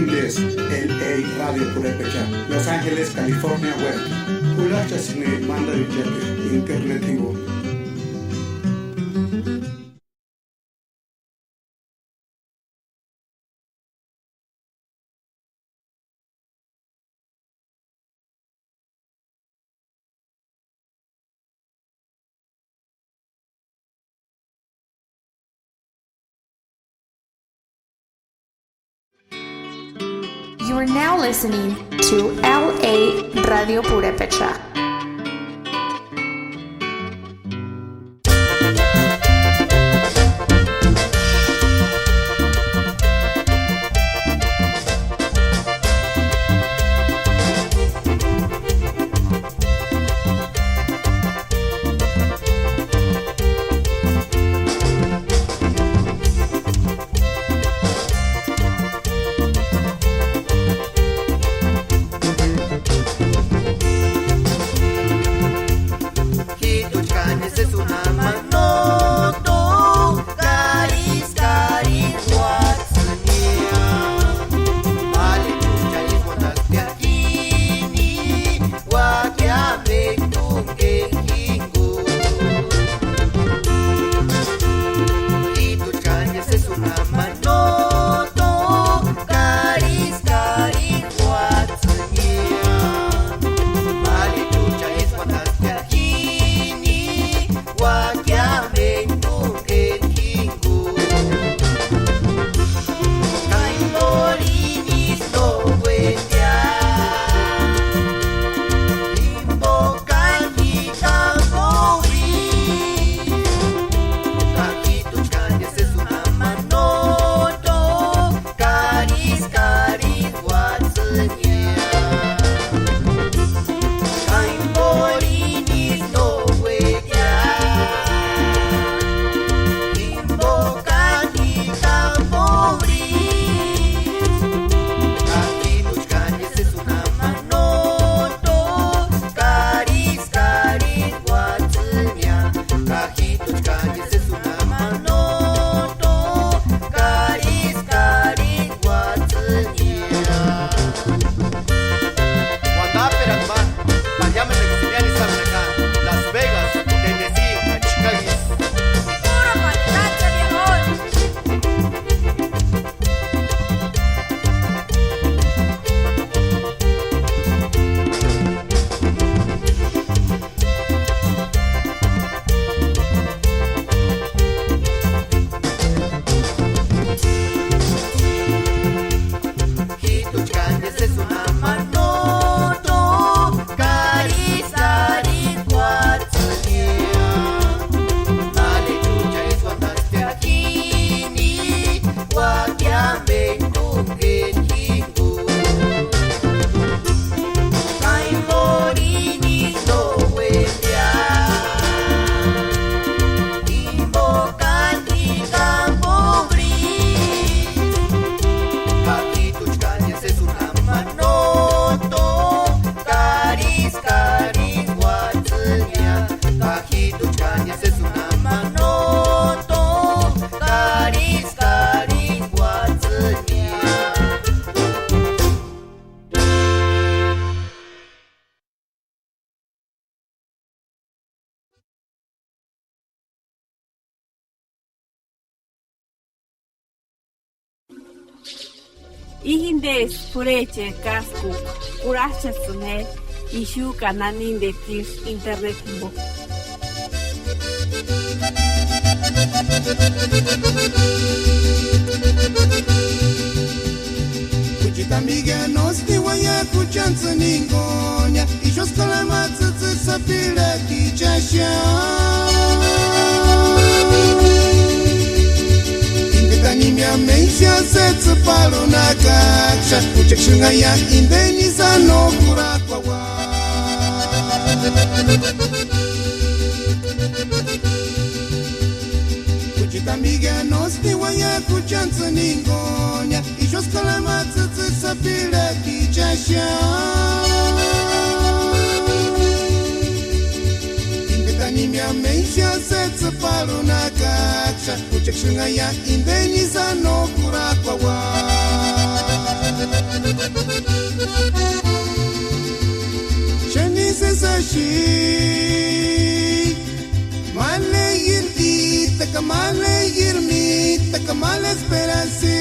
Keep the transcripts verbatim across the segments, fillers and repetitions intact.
Íntsï L A Radio Purepecha, Los Ángeles, California, web. Jurhajchasïniri mandarichani internet jimbo. You are now listening to L A Radio Purepecha. Las Vegas, Tennessee, Chicago. Íjintesti p'urhecheri káskuk'a, kurhajchasïni je ixu ka nani intetiru internet jimbo. Jucheti amigia nósïni uaiakuchantsïni jingonia, ixusku k'arhani ma tsïtsïsï sapirhatichaxia. Inteta nimia ménxia sétsï parhunakaxia, juchekua xunhaia inteni sánok'u jurakuaua. Jucheti amigia nósïni uaiakuchantsïni jingonia, ixusku k'arhani ma tsïtsïsï sapirhatichaxia. Inteta nimia ménxia sétsï parhunakaxia, juchekua xunhaia inteni sánok'u jurakuaua. Xáni sési axi, ma leíri títaka, ma leíri mítaka, ma lesperansi.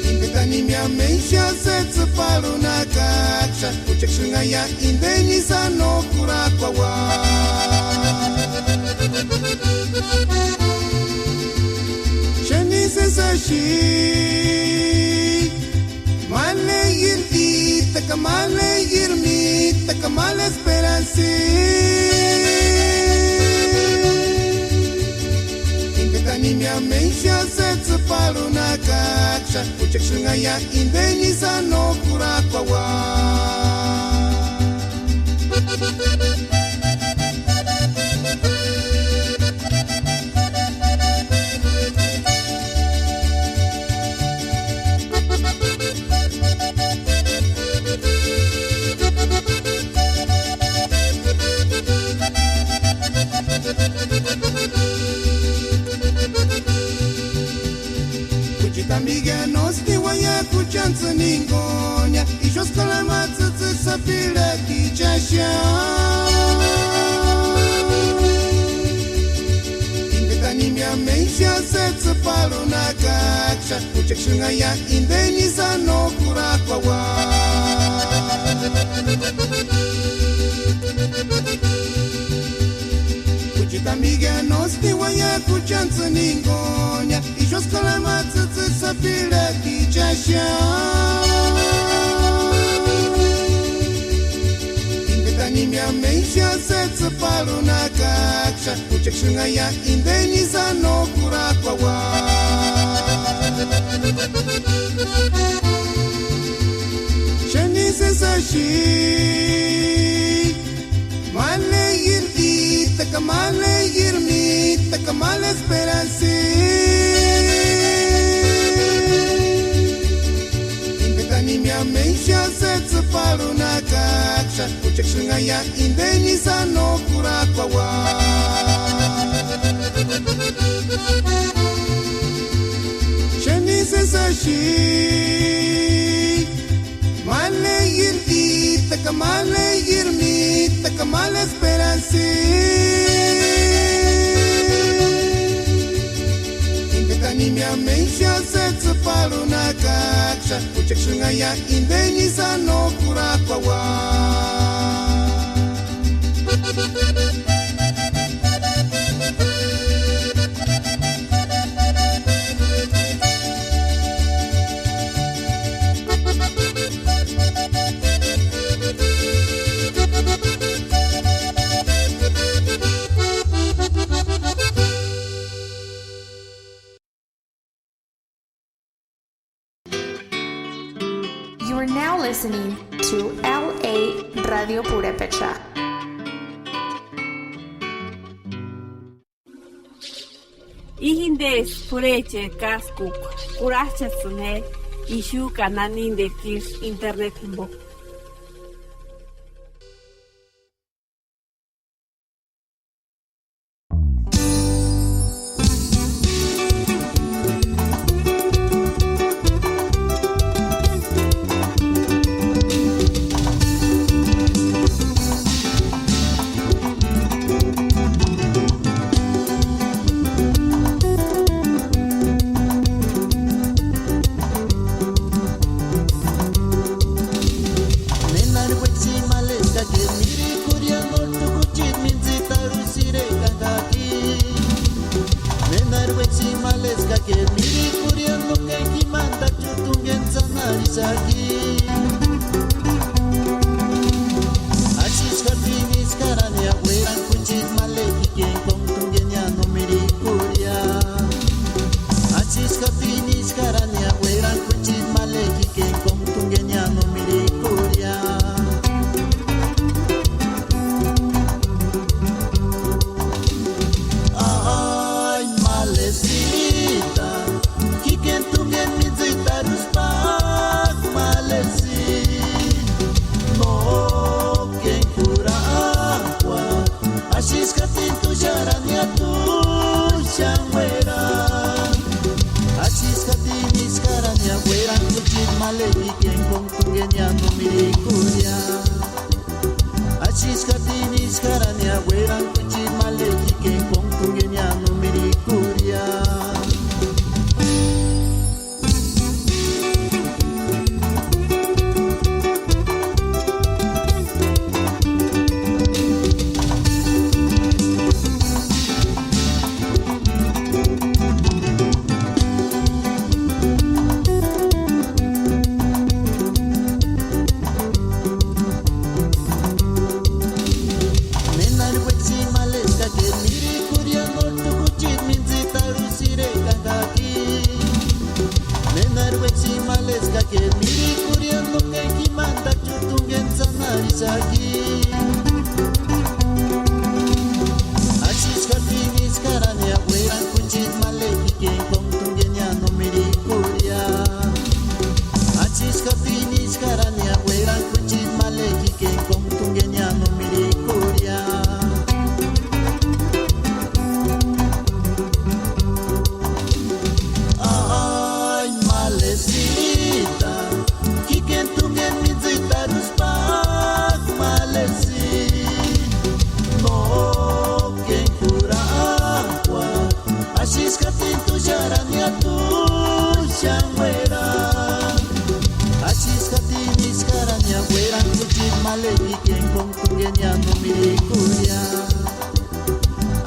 Impetani miámendu xáni sési tsïparhunhakaksï, juchekua xunhaia indeni sánok'u kurhakuaua. Xáni sési axi, ma leíri títaka, ma leíri mítaka, ma lesperansi. Impetani miámendu xáni sési tsïparhunhakaksï, juchekua xunhaia indeni sánok'u kurhakuaua. Jucheti amigia nósïni uaia juchantsïni ningonia, ísï uáskua ma tsïtsïki sapirhatichaxia. Impetani miámendu xáni sési tsïparhunhakaksï, juchekua xunhaia indeni sánok'u kurhakuaua. Jucheti amigia nósïni uaia juchantsïni ningonia, ísï uáskua ma tsïtsïki sapirhatichaxia. Impetani miámendu xáni sési tsïparhunhakaksï, juchekua xunhaia indeni sánok'u kurhakuaua. Xáni sési axi, ma leíri títaka, ma leíri mítaka, ma lesperansi. Impetani miámendu xáni sési tsïparhunhakaksï, juchekua xunhaia indeni sánok'u kurhakuaua. Xáni sési axi, ma leíri títaka, ma leíri mítaka, ma lesperansi. Impetani miámendu xáni sési tsïparhunhakaksï, juchekua xunhaia indeni sánok'u kurhakuaua. You are now listening to L A Radio Purepecha. Índesï p'urhecheri káskukua, kurhach'asïni je ixu ka nanindekua ísï internet jimpo. Nénari uéksï maleskakeri mirikuria, nótki jucheti mintsitarhu sireka jaki. Nénari uéksï maleskakeri mirikuria, nókeni jimantachut'u k'éntsï anarixaki. Axixaptini ískarania uérani jucheti malekikeni kóntku k'éntsï no mirikuria. Axixaptini ískarania uérani jucheti malekikeni kóntku k'éntsï no mirikuria. Ay, malesita, jíkeni t'u k'éntsï mintsitarhuspak'a ma Ískarania uerankuchini ma lejikeni kómtungenia no mirikuria. Achiskatini ískarania uerankuchini ma lejikeni kómtungenia no mirikuria. Ay, malesita, jikeni tungeni mintsitaruspa, malesi, no kenkurakua, achiskatini tuxarania tuxankuera, achiskatini ískarania uerankuchini ma lejikeni kómtungenia no mirikuria.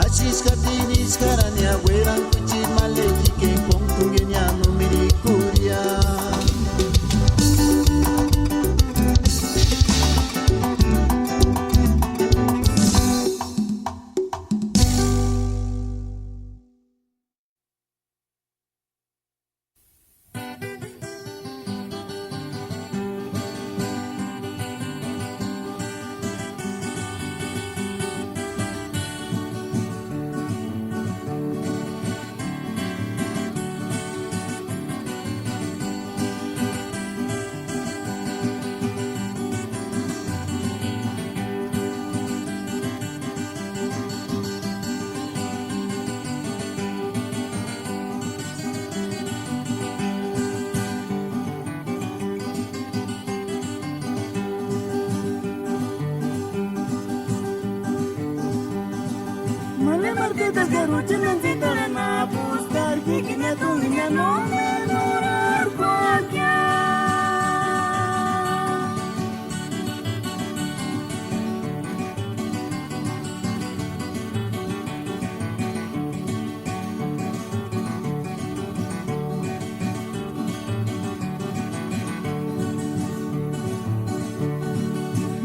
Achiskatini ískarania uerankuchini ma lejikeni kómtungenia no mirikuria. Male martitas garuchini tsîtarani ma púskari, jíkini atungini no menurarkuakia.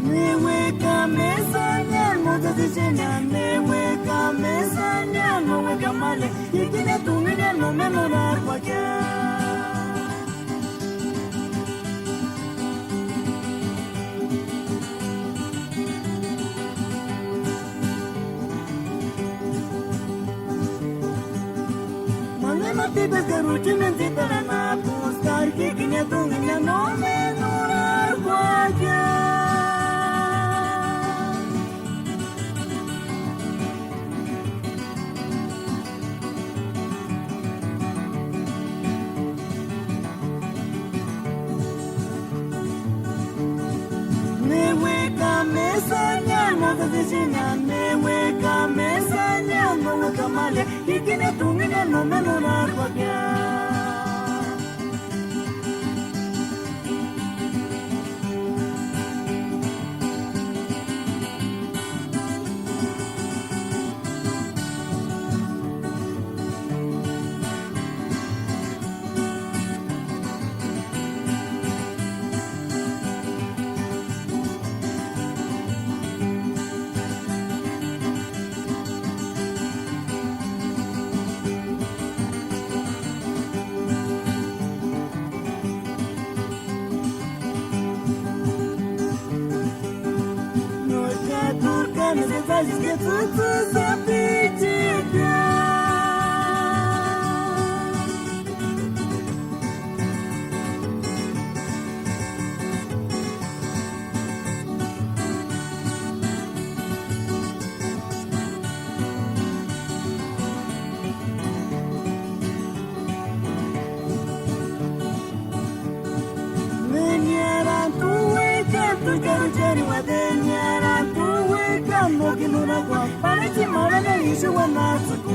Meweka mesania, no tsetsechenia, meweka mesania, no weka male, jíkini atungini no menurarkuakia. Male martitas garuchini tsîtarani ma púskari, jíkini atungini no menurarkuakia. Meweka mesania, no tsetsechenia, meweka mesania, no weka male, jíkini atungini no menurarkuakia. Meniarantu uekantu karuchani uadeniarantu uekantu moki nunakua, panichi mavene ixu uanatsïku.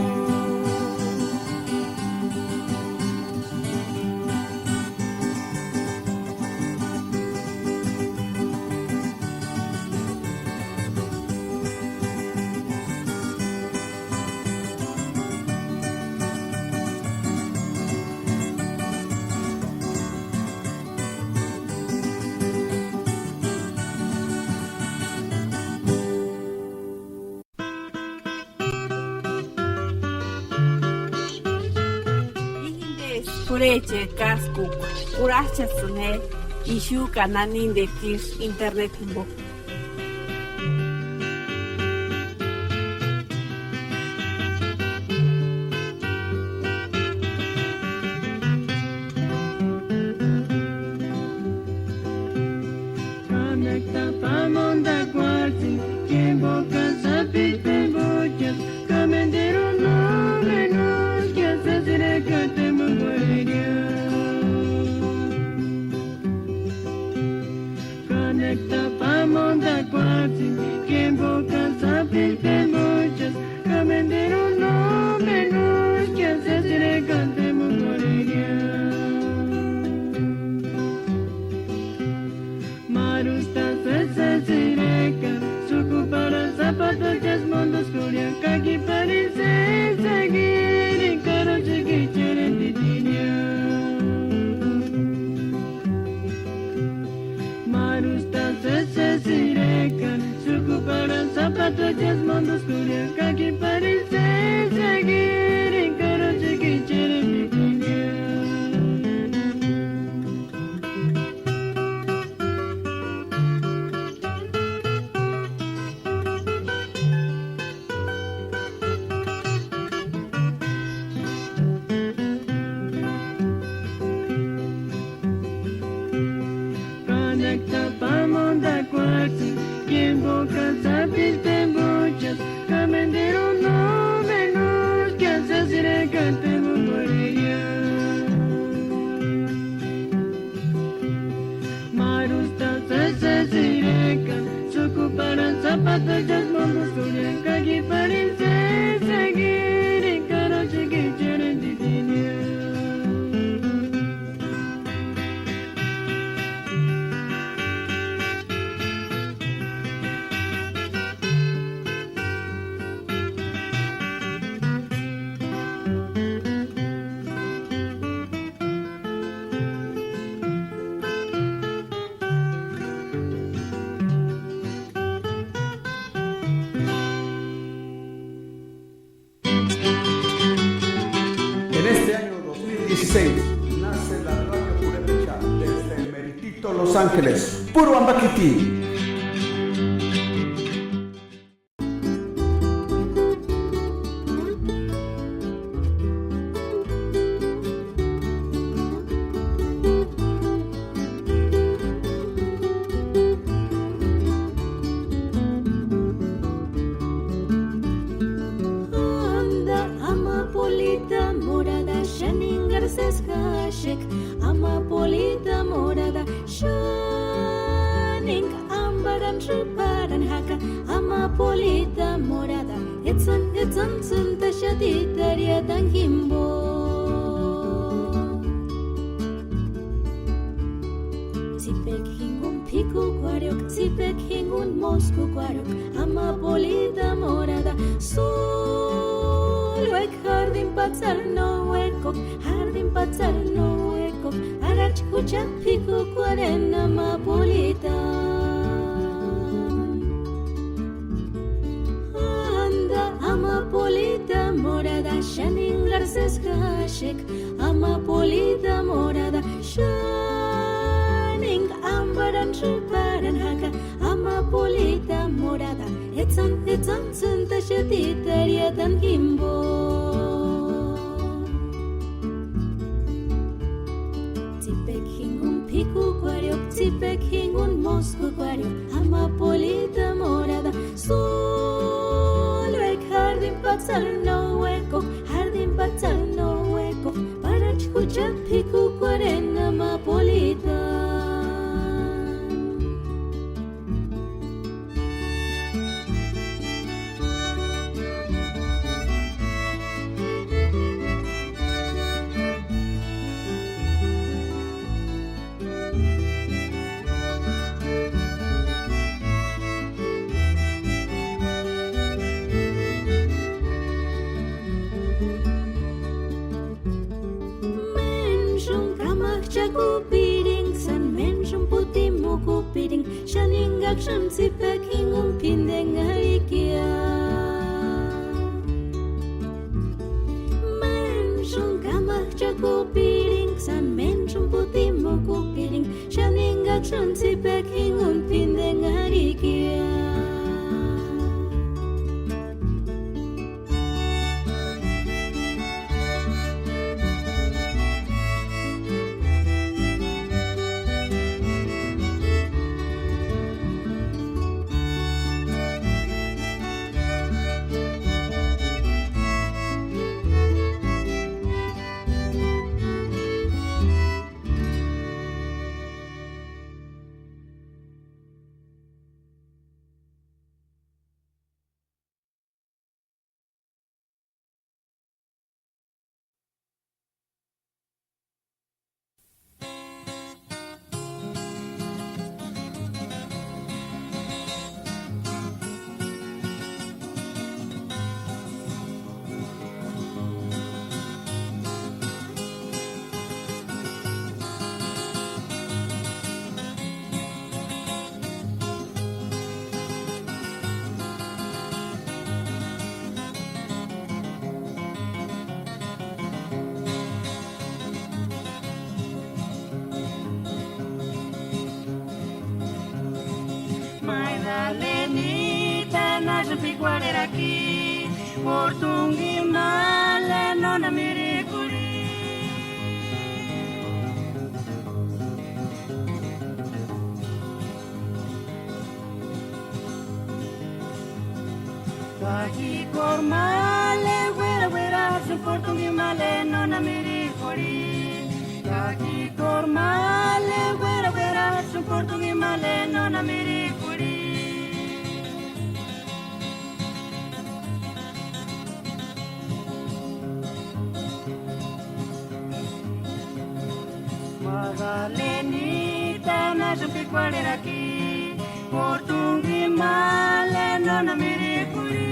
P'urhecheri káskukua, kurhach'asïni je ixu ka nanindekua isï internet jimpo. Márusta sésesïreka, sukuparhani sapatachasï mómbusuria, kakiparhini sésegiri, karochiki cherentitinia. En este año dos mil dieciséis nace la Radio Purépecha desde Meritito, Los Ángeles. Puro ambakiti. Anda, amapolita morada, xáni enga sési jáxeka. Amapolita morada, xáni enga amparani sïparani jaka. Amapolita morada, itsïni, itsïni tsîntaxati tariatani jimpo. Tsipekua jinguni p'ikukuarheuka, tsipekua jinguni móskukuarheuka. Amapolita morada, sulueka jardín patsaru no uékuka, jardín patsaru no uékuka. Parachi juchani p'ikukuarheni amapolita. Anda, amapolita morada, xáni enga sési jáxeka. Amapolita morada, xáni enga amparani sïparani jaka. Amapolita morada, itsïni, itsïni tsîntaxati tariatani jimpo. Tsipekua jinguni p'ikukuarheuka, tsipekua jinguni móskukuarheuka. Amapolita morada, sulueka jardín patsaru no uékuka, jardín patsaru no uékuka. Parachi juchani p'ikukuarheni amapolita. Méntsuni kamajchakupirinksïni, méntsuni putimukupirinksïni, xáni engaksïni tsipekua jinguni p'índenharhikia. Méntsuni kamajchakupirinksïni, méntsuni putimukupirinksïni, xáni engaksïni tsipekua jinguni p'índenharhikia. Magdalenita, na sïpikuarheraki, portungi male nónha mirhik'urhi. Ka ji k'óru male uera uera, portungi male Nona mirikuri, kaki kormale, guera guera, suportu gimale, nona mirikuri. Madalenita, na jupikuarheraki, portungi male, nona mirikuri.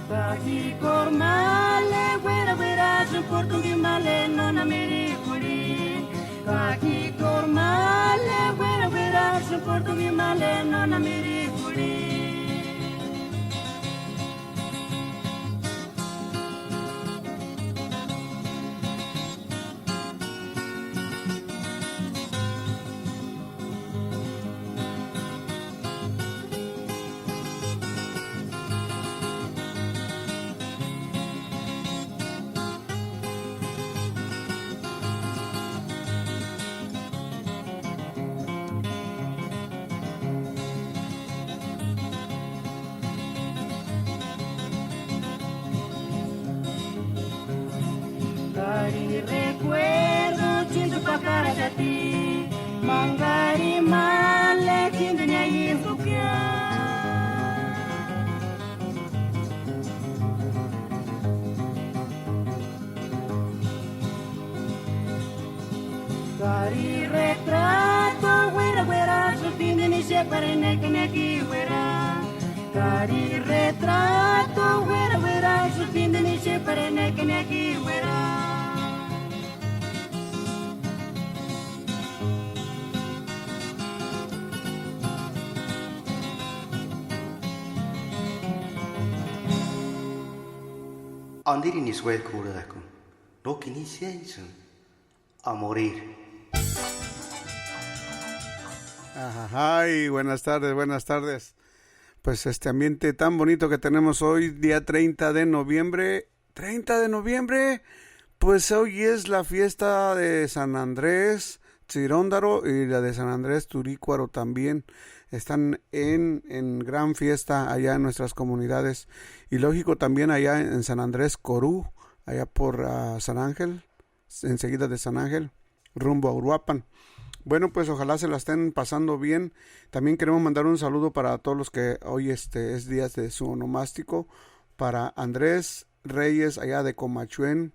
Kaki kormale, guera guera, portungi male, nona mirikuri. Kaki kormale, guera guera, portungi male, nona mirikuri. Kari recuerdo chintu pakara chati, mangari male chintu ña yindukia. Kari retrato, guera guera, su pindini shepare neki neki guera. Kari retrato, guera guera, su pindini shepare neki neki guera. Andirini sueku urdaku. Rokini siensen. A morir. Ajá, ay, buenas tardes, buenas tardes. Pues este ambiente tan bonito que tenemos hoy, día treinta de noviembre. Treinta de noviembre, pues hoy es la fiesta de San Andrés Chiróndaro y la de San Andrés Turícuaro también están en, en gran fiesta allá en nuestras comunidades. Y lógico, también allá en San Andrés Corú, allá por ah, San Ángel, enseguida de San Ángel, rumbo a Uruapan. Bueno, pues ojalá se la estén pasando bien. También queremos mandar un saludo para todos los que hoy este, es día de su onomástico. Para Andrés Reyes, allá de Comachuén,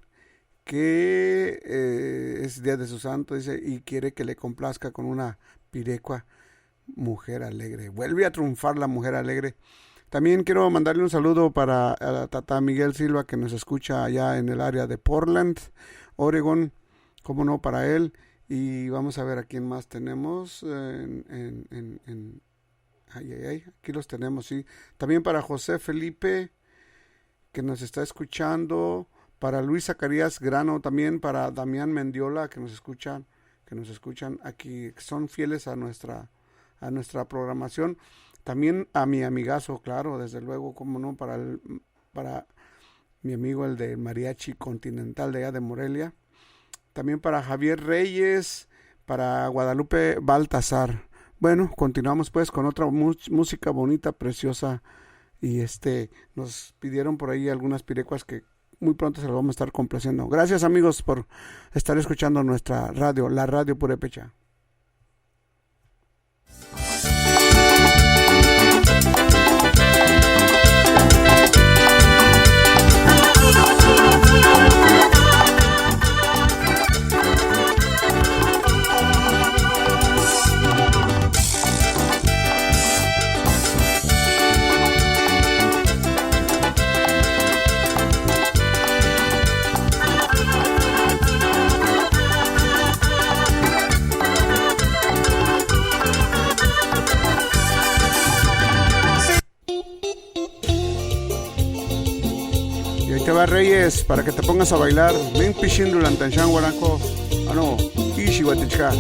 que eh, es día de su santo, dice, y quiere que le complazca con una pirecua. Mujer alegre. Vuelve a triunfar la mujer alegre. También quiero mandarle un saludo para a Tata Miguel Silva, que nos escucha allá en el área de Portland, Oregon. Cómo no, para él. Y vamos a ver a quién más tenemos. En, en- en- en- ay, ay, ay. Aquí los tenemos, sí. También para José Felipe, que nos está escuchando. Para Luis Zacarías Grano, también para Damián Mendiola, que nos escuchan, que nos escuchan aquí, que son fieles a nuestra, a nuestra programación. También a mi amigazo, claro, desde luego, cómo no, para el, para mi amigo el de Mariachi Continental de allá de Morelia. También para Javier Reyes, para Guadalupe Baltasar. Bueno, continuamos pues con otra mus- música bonita, preciosa. Y este, nos pidieron por ahí algunas pirecuas que muy pronto se las vamos a estar complaciendo. Gracias amigos por estar escuchando nuestra radio, la radio Purepecha. Y ahí te va Reyes, para que te pongas a bailar. Ven pichín durante el guaraco. Ah, no. Ishi guatichka.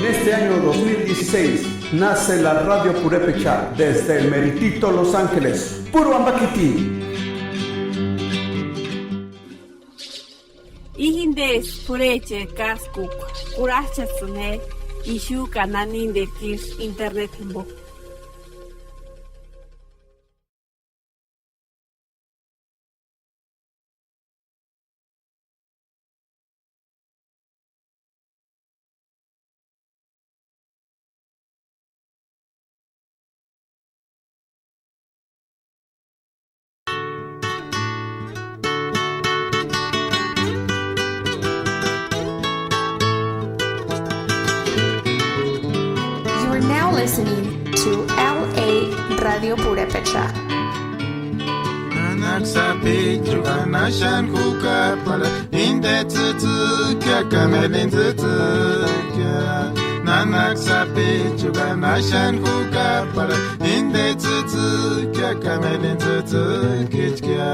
Este año dos mil dieciséis nace la Radio Purepecha desde el meritito Los Ángeles. Puro ambakiti. Íjindesï p'urhecheri káskukua, kurhajchasïni je ixu ka naninderi ísï internet jimpo. You are now listening to L A Radio Purepecha. Nanaka sapichuka naxani jukapala, inde tsïtsïkia ka méni tsïtsïkia. Nanaka sapichuka naxani jukapala, inde tsïtsïkia ka méni tsïtsïkichkia.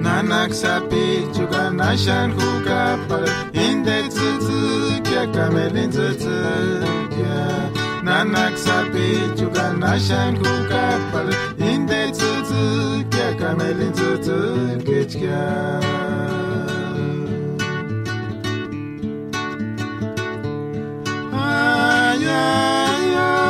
Nanaka sapichuka naxani jukapala, inde tsïtsïkia ka méni tsïtsïkia. Nanaka sapichuka naxani jukapala, inde tsïtsïkia ka méni tsïtsïkichkia. Ay, ay, ay.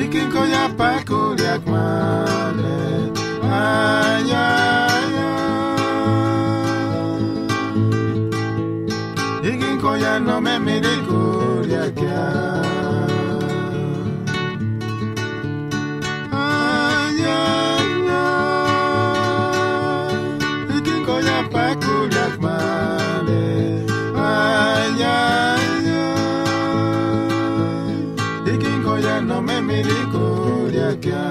Ikinko ya pakuliak male. Ay, ay, ay. Ikinko ya no me mirikuliak ya. Ay, ay, ay. Ikinko ya pakuliak male. Ay, ay, ay. Ikinko ya no me mirikuliak ya.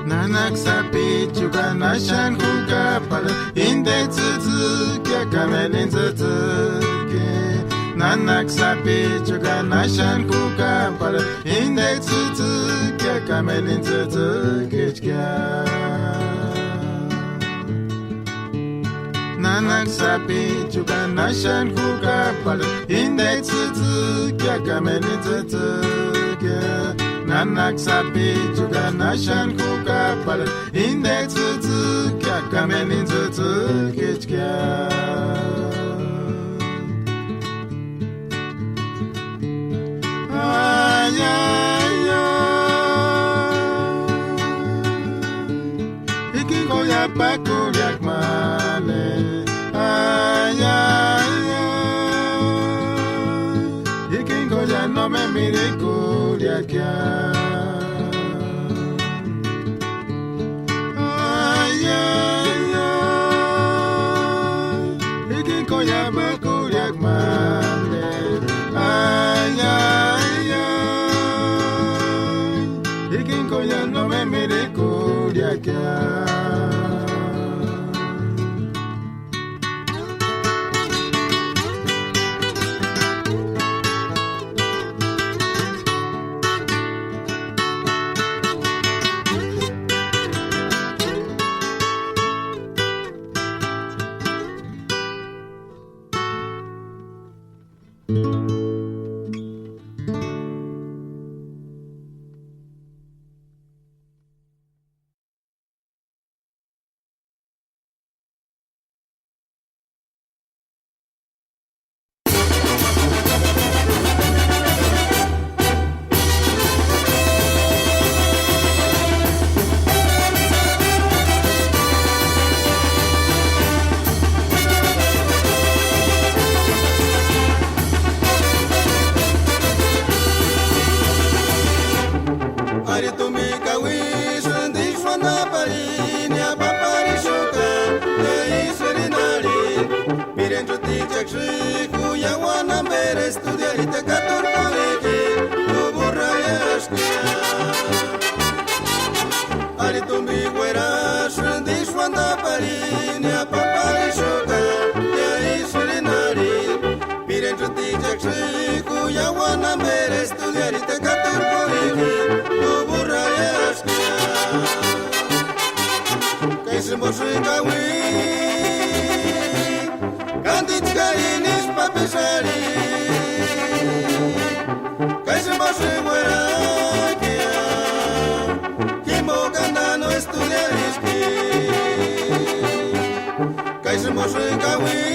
Nanaka sapichuka naxani jukapala, inde tsïtsïkia ka méni tsïtsïkia. Nanaka sapichuka naxani jukapala, inde tsïtsïkia ka méni tsïtsïkichkia. Nanaka sapichuka naxani jukapala, inde tsïtsïkia ka méni tsïtsïkia. Nanaka sapichuka naxani jukapala, inde tsïtsïkia ka méni tsïtsïkichkia. Ay, ay, ay. Ikinko ya pakuliak male. Ay, ay, ay. Ikinko ya no me mirikuliak ya. Ay, ay, ay. Ikinko ya pakuliak male. Ay, ay, ay. Ikinko ya no me mirikuliak ya. Juya uanamberi estudiarini tekaturhu korhikini, no burrayaxkia. Ari tumbi uerasïndi ísï uandaparini, apaparixuka, ya ísïrini arhini. Pirentsïtichaksï juya uanamberi estudiarini tekaturhu korhikini, no burrayaxkia. Ka ísï jimposï kauini, kantichkarini ísï papisï arhini. Ka ísï jimposï uerakia, jimpoka andani no estudiariski. Ka ísï jimposï kauini,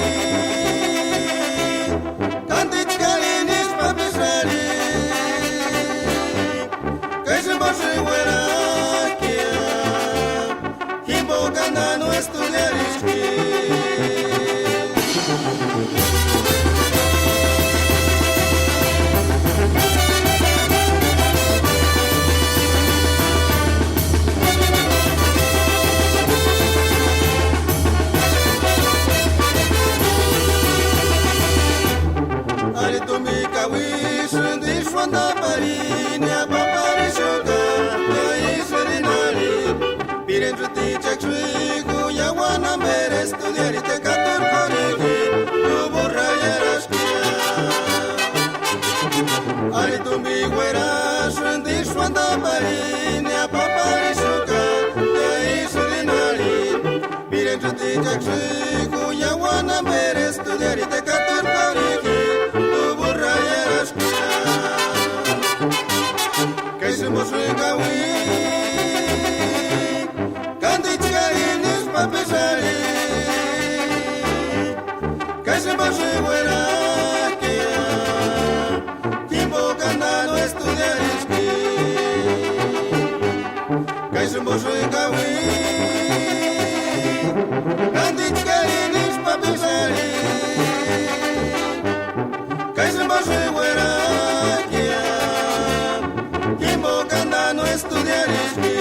kantichkarini ísï papisï arhini. Ka ísï jimposï uerakia, jimpoka andani no estudiariski. Ari tumbi kauisïndi ísï uandaparini, apaparixuka, ya ísïrini arhini. Pirentsïtichaksï juya uanamberi estudiarini tekaturhu korhikini, no burrayaraxkia. Ari tumbi uerasïndi ísï uandaparini, apaparixuka, ya ísïrini arhini. Pirentsïtichaksï juya uanamberi estudiarini tekaturhu korhikini, no burrayaraxkia. Ka ísï jimposï kauini, kantichkarini ísï papisï arhini. Ka ísï jimposï uerakia, jimpoka andani no estudiariski. Ka ísï jimposï kauini, kantichkarini ísï papisï arhini. Ka ísï jimposï uerakia, jimpoka andani no estudiariski.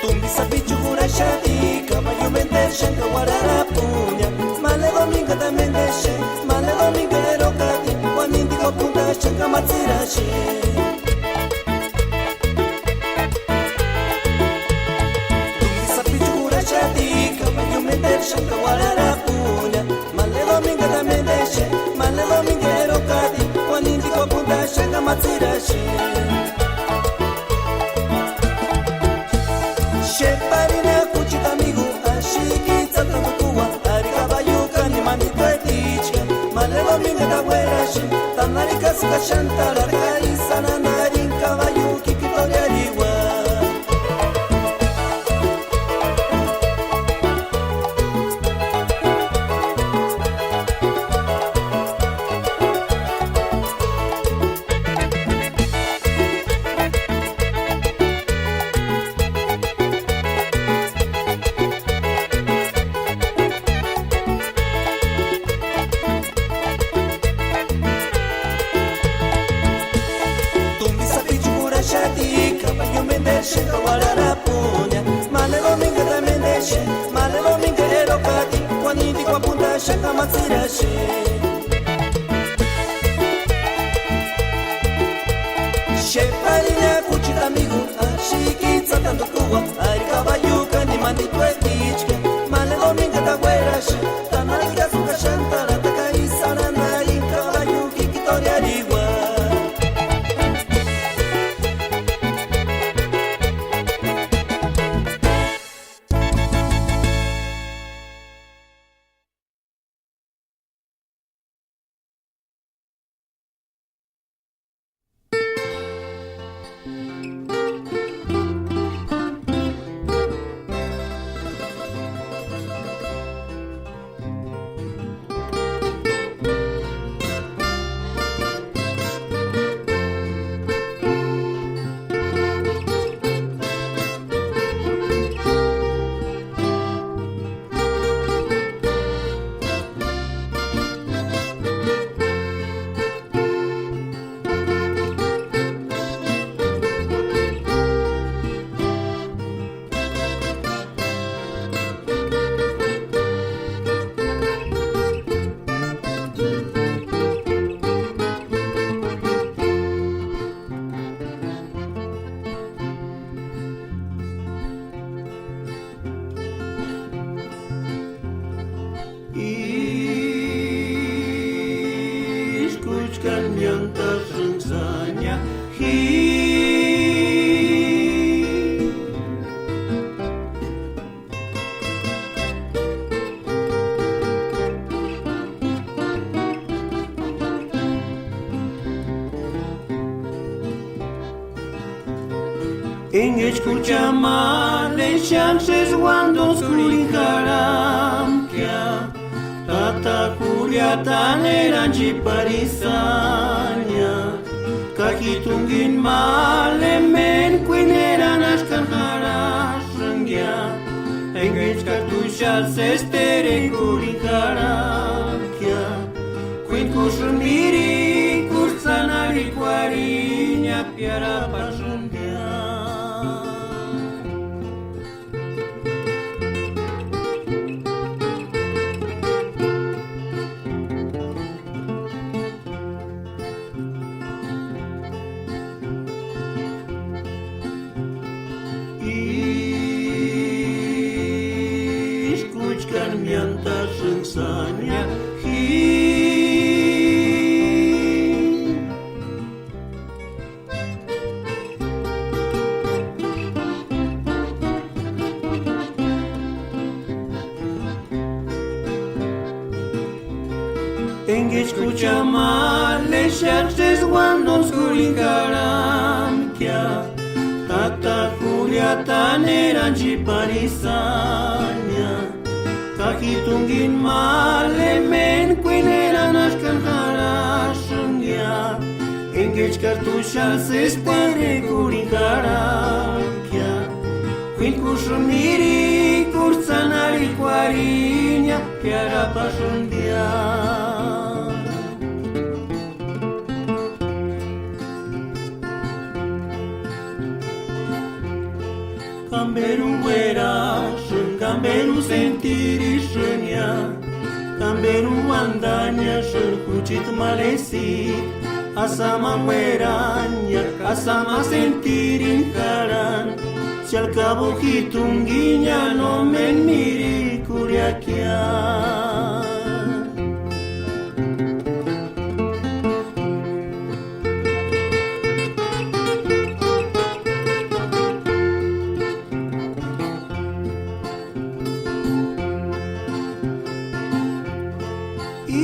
Tumbi sapichu juraxati, caballo menderxani ka uarharapunia. Male domingo ta menderxe, male domingo erokati, uanintiko puntaxani ka matsiraxeni. Tumbi sapichu juraxati, caballo menderxani ka uarharapunia. Male domingo ta menderxe, male domingo erokati, uanintiko puntaxani ka matsiraxeni. Xeparini akuchita amigu, axiki tsatandukua, ari caballo kani manituetichka. Male domingo ta ueraxeni, tanari kasï ka xantarata, ka ísï anandarini caballo kikitariariua. Tumbi sapichu juraxati, caballo menderxani ka uarharapunia. Male domingo ta menderxe, male domingo erokati, uanintiko puntaxani ka matsiraxeni. Xeparini akuchita amigu, axiki tsatandukua, ari caballo kani manituetichka. Male domingo ta ueraxeni, tanari kasï ka xantarata, ka ísï anandarini caballo Ískuchkani miántasïnksï sáña ji. Engechi k'ucha ma lexanksï uanduntskurini jarhamkia, tata Juliatani eranchiparisï sáña, ka ji t'úngini ma lemeni kuini eranaskani jarhasïngia. Engechi ka t'uxasï sési terekurini jarhamkia, k'uinkusïni mirikusti sanarhikuarhinia piarapasïndia. Ískuchkani miántasïnksï sáña ji. Engechi k'ucha ma lexanksï uanduntskurini jarhamkia, tata Juliatani eranchiparisï sáña, ka ji t'úngini ma lemeni kuini eranaskani jarhasïngia. Engechi ka t'uxasï sési terekurini jarhamkia, k'uinkusïni mirikusti sanarhikuarhinia piarapasïndia. Kamberuni uerasïni, kamberuni sentirisïnia, kamberuni uandaniasïni juchiti malesï. Asï ama uerania, asï ama sentirini jarhani, si al cabo ji t'únginia nómeni mirikurhiakia.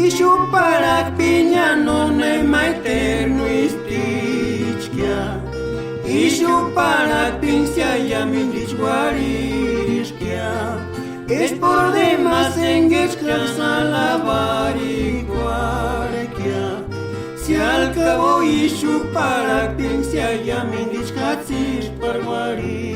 Ixu parhakpinia nónema eternu istichkia, ixu parhakpinksï iámendu uarhiriskia. Esporu demásï engechkasï alabarhikuarhekia, si al cabo ixu parhakpinksï iámendu jatsisï parhuarhi.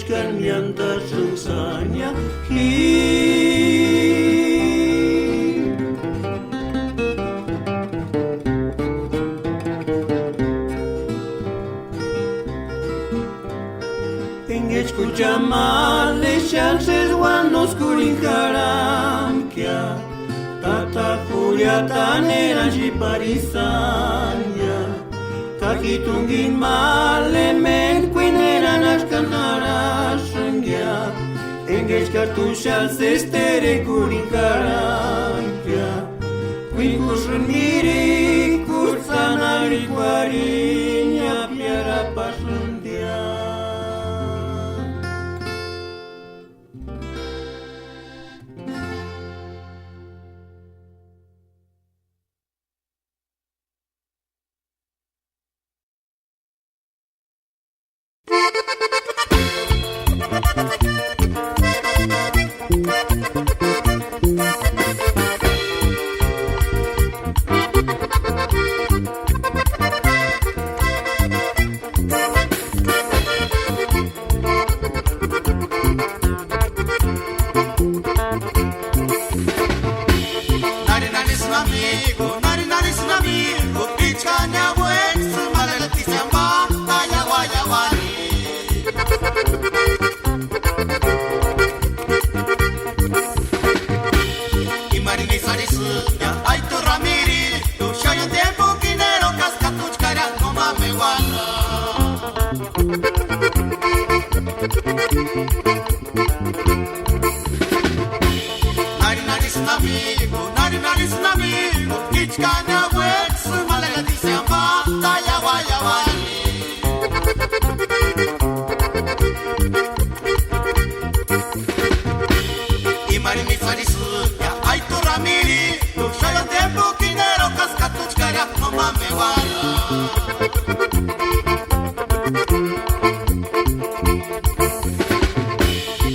Ka miántasïnksï ania ji. Engechi kucha ma alexeaka sési uánosï kurhini jarhamkia, tata Julia tánerani xípari isania. Ka ji t'úngini ma alemeni kuinera náskani jarhasïngia, engechi ka t'úxani sési terekurhini karhangia. Kuíkusïni mirikutsï anarhikuarhinia piárapasïndia. Nari nari sun amigo, nari nari sun amigo, pichkani aueksï malelatichani ma, tayauayauani. Imarini isï arisïndia, ay tu Ramiri, tu xáni tiempo kinero kaskatuchkaria, no mame uana. Nari nari sun amigo, nari nari sun amigo, pichkani aueksï malelatichani ma, tayauayauani. Imarini isï arisïndia, ay tu Ramiri, tu xáni tiempo kinero kaskatuchkaria, no mame uana.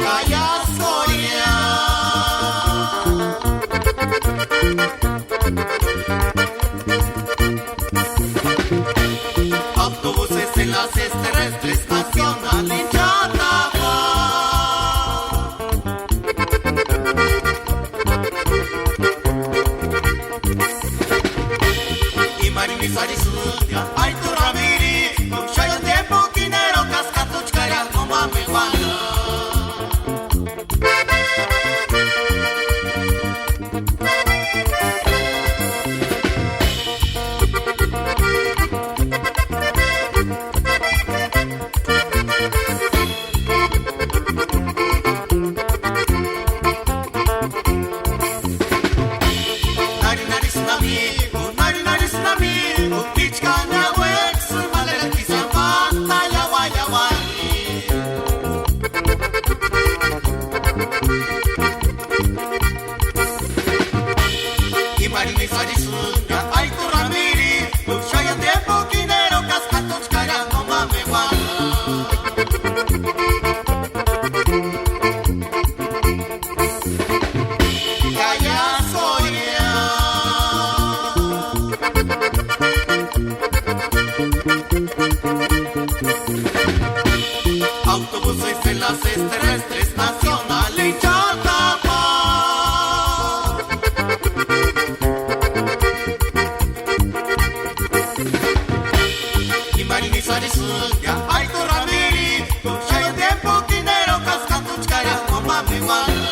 Kaya Soria. Autobuses en las seis terrestres nacional en Chatagua. Imarini isï arisïndia, ay tu Ramiri, tu xáni tiempo kinero kaskatuchkaria, no mame uana. Nari nari sun amigo, nari nari sun amigo, pichkani aueksï malelatichani ma, tayauayauani. Imarini isï arisïndia, ay tu Ramiri, tu xáni tiempo kinero kaskatuchkaria, no mame uana. Kaya Soria. Autobuses en las seis terrestres nacional en Chatagua. Imarini isï arisïndia, ay tu Ramiri, tu xáni tiempo kinero kaskatuchkaria, no mame uana.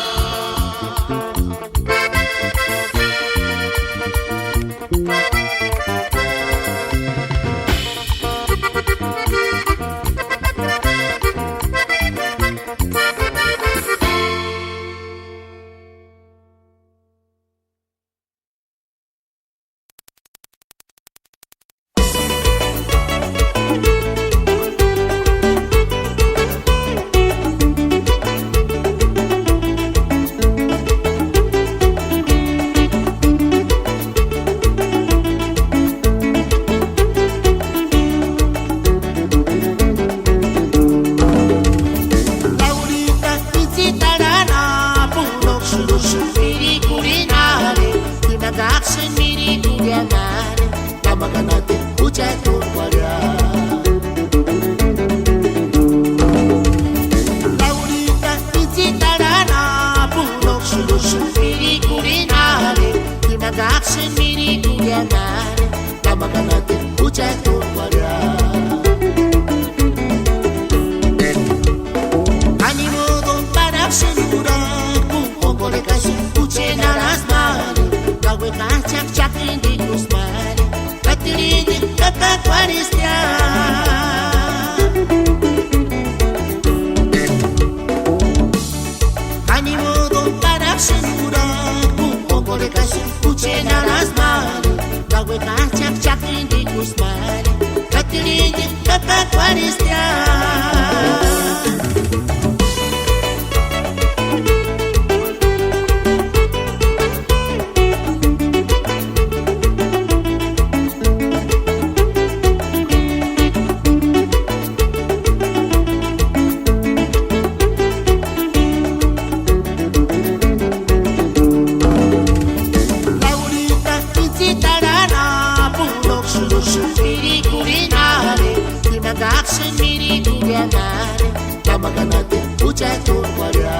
Mare, tamaganati jucheti úrhuarhia.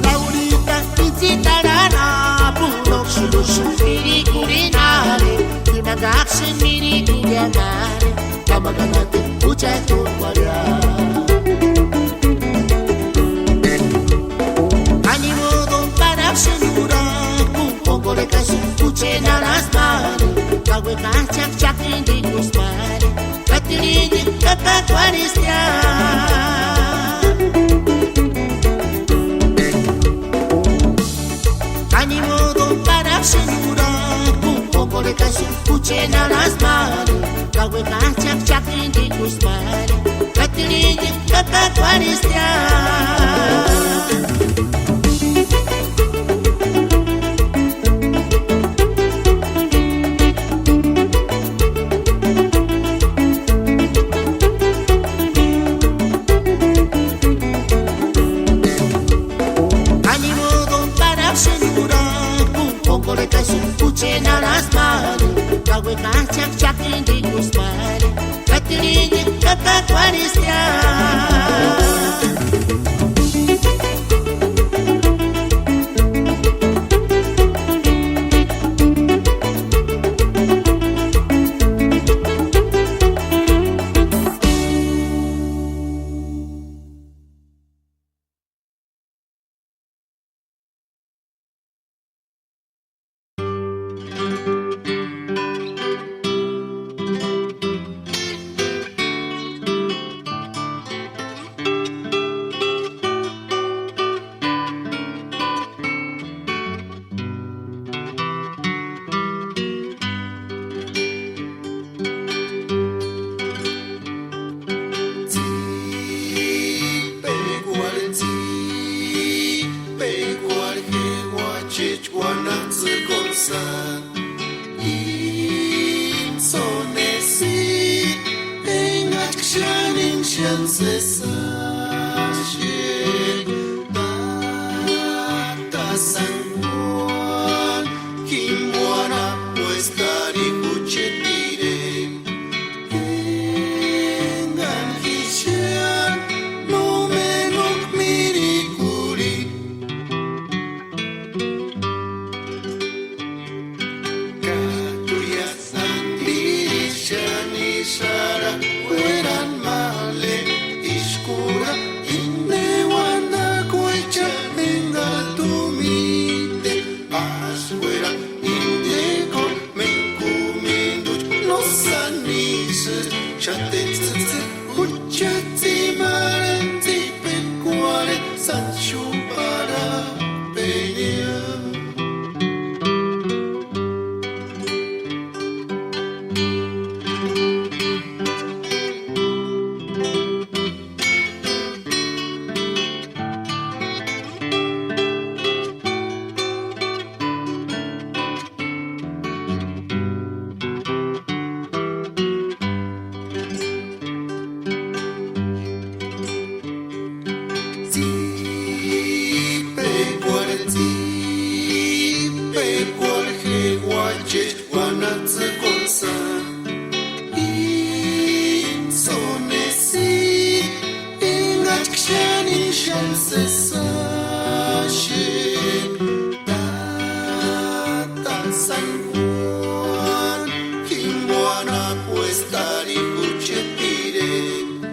Laurita intsïtarani, puruksï mirikurinhare, imakaksïni mirikuria mare, tamaganati jucheti úrhuarhia. Ani modo paraksïni jurak'uni, jókorhekasïni jucheni arhasï mare, ka uekajchaksï chákindikusï mare, ka tirhintikua kakakuarhistia. Ani modo paraksïni jurak'uni, jókorhekasïni jucheni arhasï mare, ka uekajchaksï chákindikusï mare, ka tirhintikua kakakuarhistia. Ani modo paraksïni jurak'uni, jókorhekasïni jucheni arhasï mare, ka uekajchaksï chákindikusï mare, ka tirhintikua kakakuarhistia. Tsïpekuarhu, tsïpekuarhu je uachechu uandatsïkuarhu sáni. Ísï sonesi engachi xáni xáni sési axeaka, Tata San Juan, jimbo anapuesti tanimu jucheti ireta, engani ji xáni nómeni úkua mirikurhini. Ka t'u iásï andiri xáni ísï arhakuerani ma le, ísku urha inde uandakuechani engari t'u míteni, ásï uéra indekua ménkumenduchi no sáni ísïsti xáni tsïtsïki. Jucheti tsimarheni tsïpekuarheni sáni xuparhapenia. Tsïpekuarhu, tsïpekuarhu je uáchesti uandatsïkuarhu sáni. Ísï sonesi engachi xáni xáni sési axeaka, Tata San Juan, jimbo anapuesti tanimu jucheti ireta,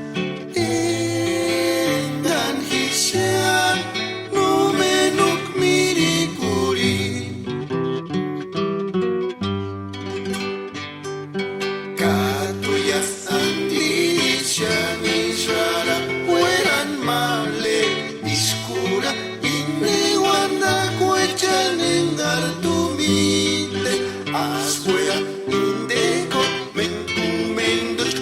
engani ji xáni nómeni úkua mirikurhini. Ka t'u iásï andiri xáni ísï arhakuerani ma le, ísku urha inde uandakuechani engari t'u míteni, ásï uéra indekua ménkumenduchi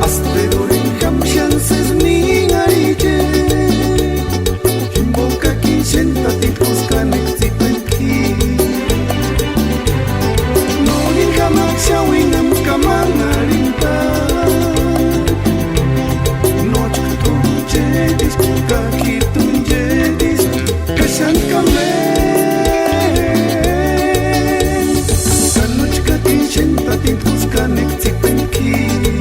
Asterurini jáma xáni sési nínharhicheni, jimboka kíni xéntatini kúska nékua tsipeni k'íri. Nórini jamaxauinhamu kamanharhinta, nóchka t'úchetisku ka k'ítunchetisku. Ka xáni kambe, ka nóchka kíni xéntatini kúska nékua tsipeni k'íri.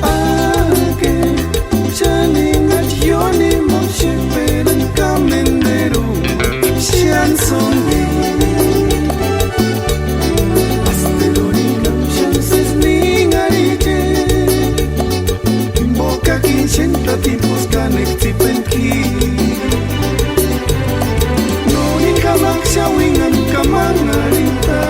Ake, xáni engachi ióni ma xéperani kamenderu, xáni sóndi. Asterurini jáma xáni sési nínharhicheni, jimboka kíni xéntatini kúska nékua tsipeni k'íri. Nórini jamaxauinhamu kamanharhinta,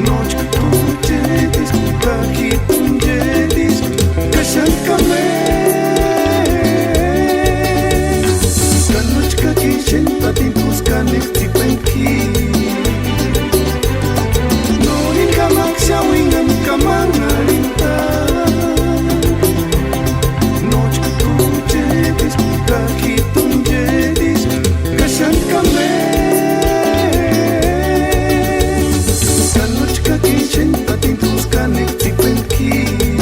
nóchka t'úchetisku ka k'ítunchetisku. Ka xáni kambe, ka nóchka kíni xéntatini kúska nékua tsipeni k'íri. Nórini jamaxauinhamu kamanharhinta, nóchka t'úchetisku ka k'ítunchetisku. Ka xáni kambe, ka nóchka kíni xéntatini kúska nékua tsipeni k'íri.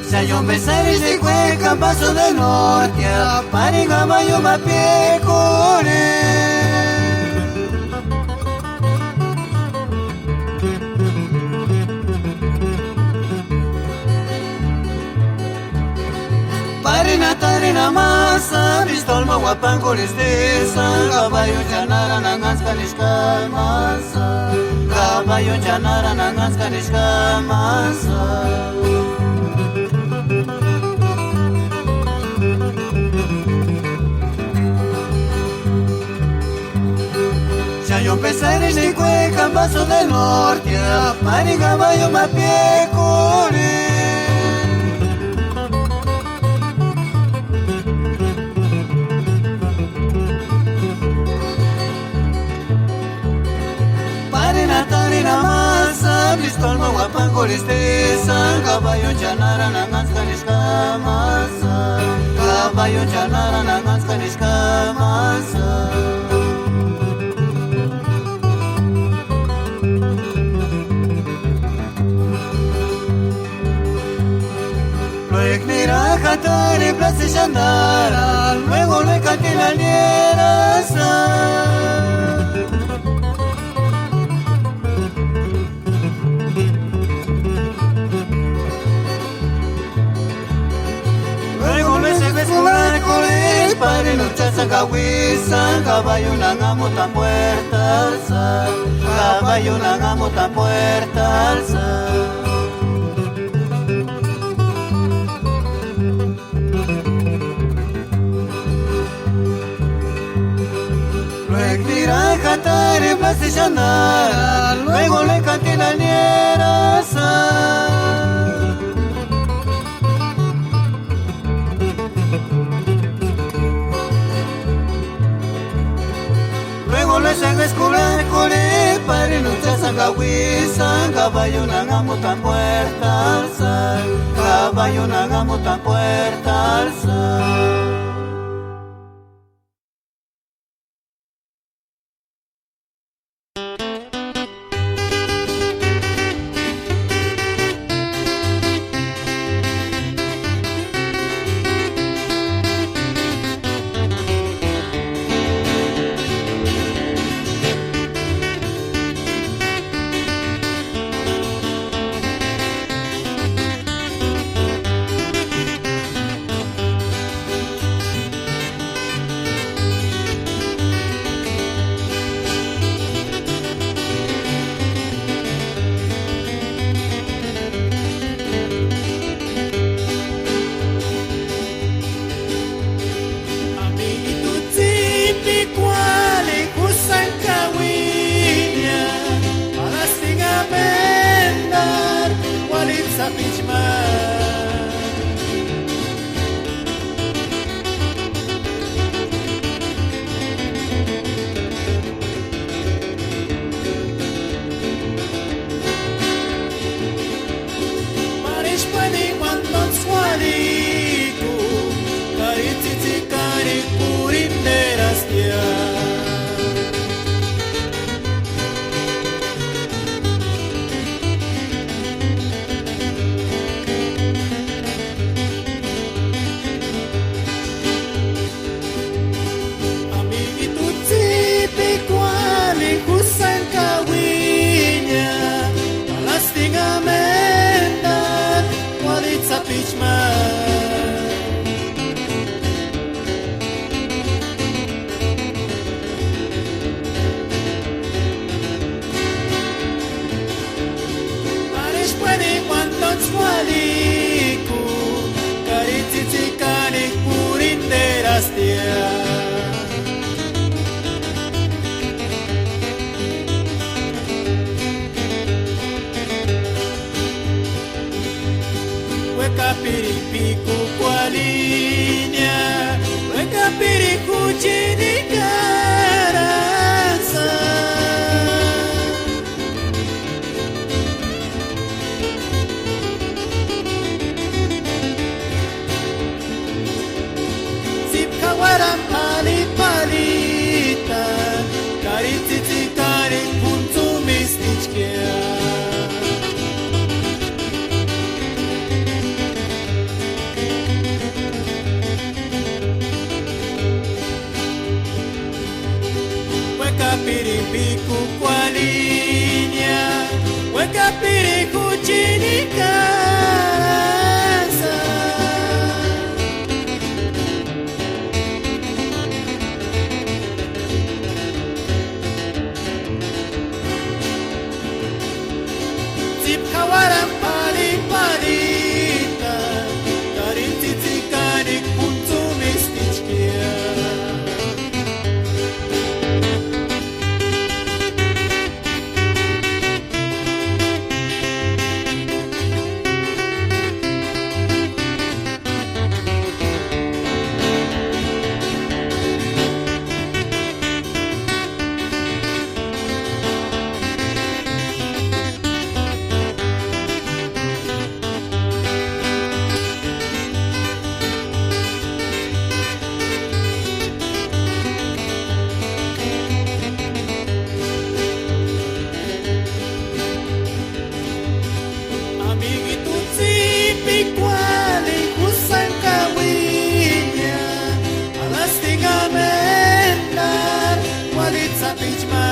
Xáni iómbeni sárixati kuékani Paso del Norte, párini k'amanhumani piékorheni. Párini atarini amasï, pistolma uapankurhisti, sáni kabaiuchani arhani anhantskaniska amasï, kabaiuchani arhani anhantskaniska amasï. Xáni iómbeni sárixati kuékani Paso del Norte, párini k'amanhumani piékorheni. Párini atarini amasï, pistolma uapankurhisti, sáni kabaiuchani arhani anhantskaniska amasï, kabaiuchani arhani anhantskaniska amasï. Luego nirajatari plaza Xandara, luego luekatini anierasï. Luego luésï eskuarhik'urhini, párini úchasï ka uísï, kabaiuni anhamutani puértarsï, kabaiuni anhamutani puértarsï. Luego nirajatari plaza Xandara, luego luekatini anierasï. Luego luésï eskuarhik'urhini, párini úchasï ka uísï, kabaiuni anhamutani puértarsï, kabaiuni anhamutani puértarsï. Tiri juchini karasa. Tsípku jauarani pari parita, karini tsïtsïki kánikua juntsumestichkia. Amiguito tsípikua, alejo sáni kauinia, alastinha méntaru uarhitsï sapichu ma.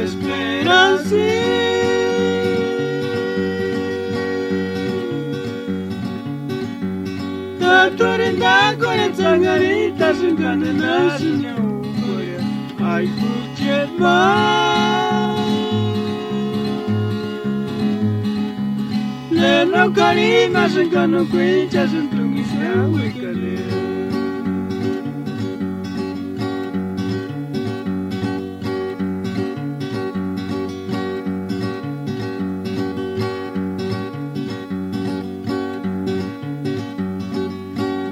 Esperanza. Taturinda kore tsangarita singane nasinya ukoya. Ai kuchema. Leno karima singano kuincha sintungisha wekale.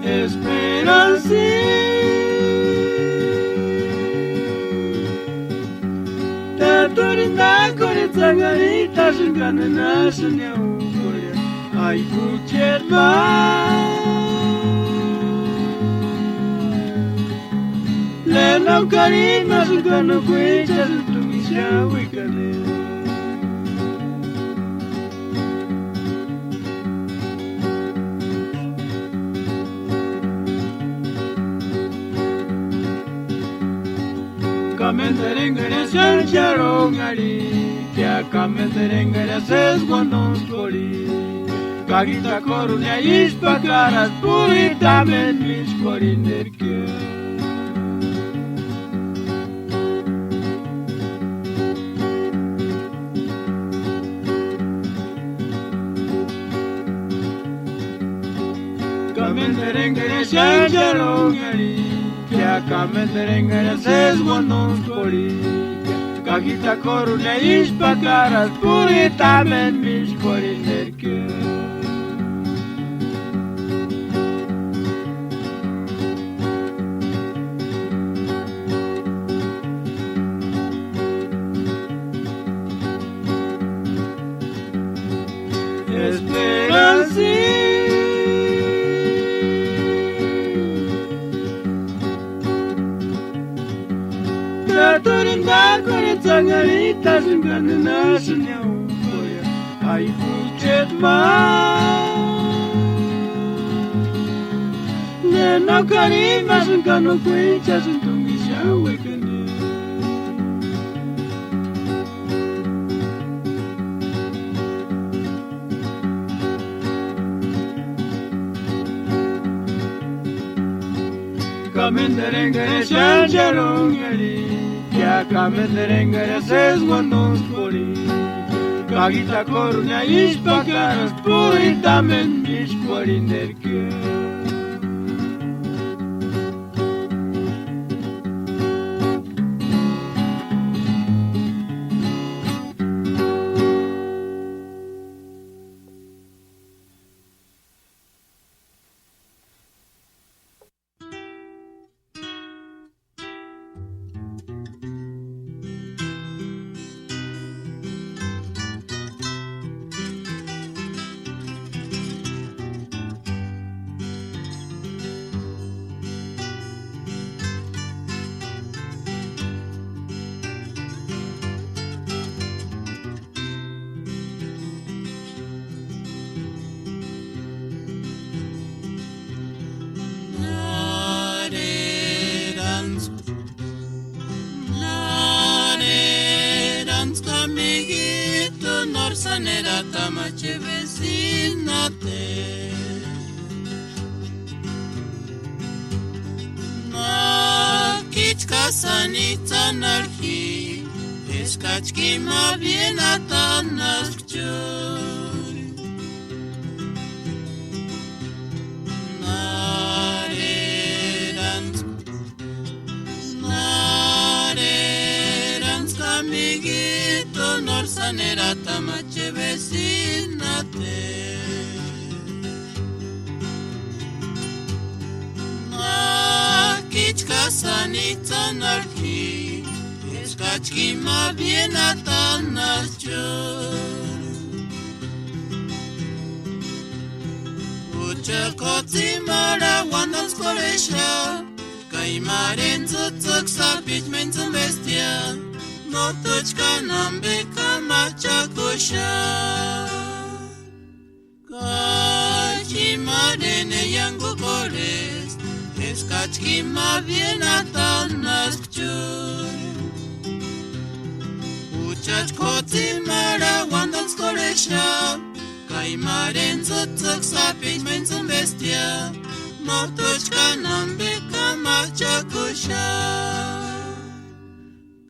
Esperanza. Taturinda kore tsangarita singane nasinya ukoya. Ai kuchema. Leno karima singano kuincha sintungisha wekale. Kamenderengere sérchero ngari, kia kamenderengere sésguandonskori. Kagita korunia ispakaras puritamen miskuarinderkia. Kamenderengere sérchero ngari, kia kamenderengere sésguandonskori. Kagita korunia ispakaras puritamen miskuarinderkia. Esperanza. Taturinda kore tsangarita singane nasinya ukoya. Ai kuchema. Neno karima singano kuincha sintungisha wekane. Kamenderengere sérchero ngari, kia kamenderengere sésguandonskori. Kagita korunia ispakaras puritamen miskuarinderkia. Saneratamachevesïnate. Nák'icha kásanitsï anarhi, eskachi k'ima bienatanaspkia. Nárerantsï Nárerantsï amiguito, nóri saneratamachevesïnate. Nák'icha kásanitsï anarhi, eskachi k'ima bienatanaspkia. Juchak'u jotsïmarhu uandantskorhexapka, ka imarhentsï tsïtsïki sapichu mentsïmbestia, nót'uchkani ambe kamach'akuxapka. Ka imarheni eia angukorhesti, eskachi k'ima bienatanaspkia. Juchak'u jotsïmarhu uandantskorhexapka, ka imarhentsï tsïtsïki sapichu mentsïmbestia, nót'uchkani ambe kamach'akuxapka.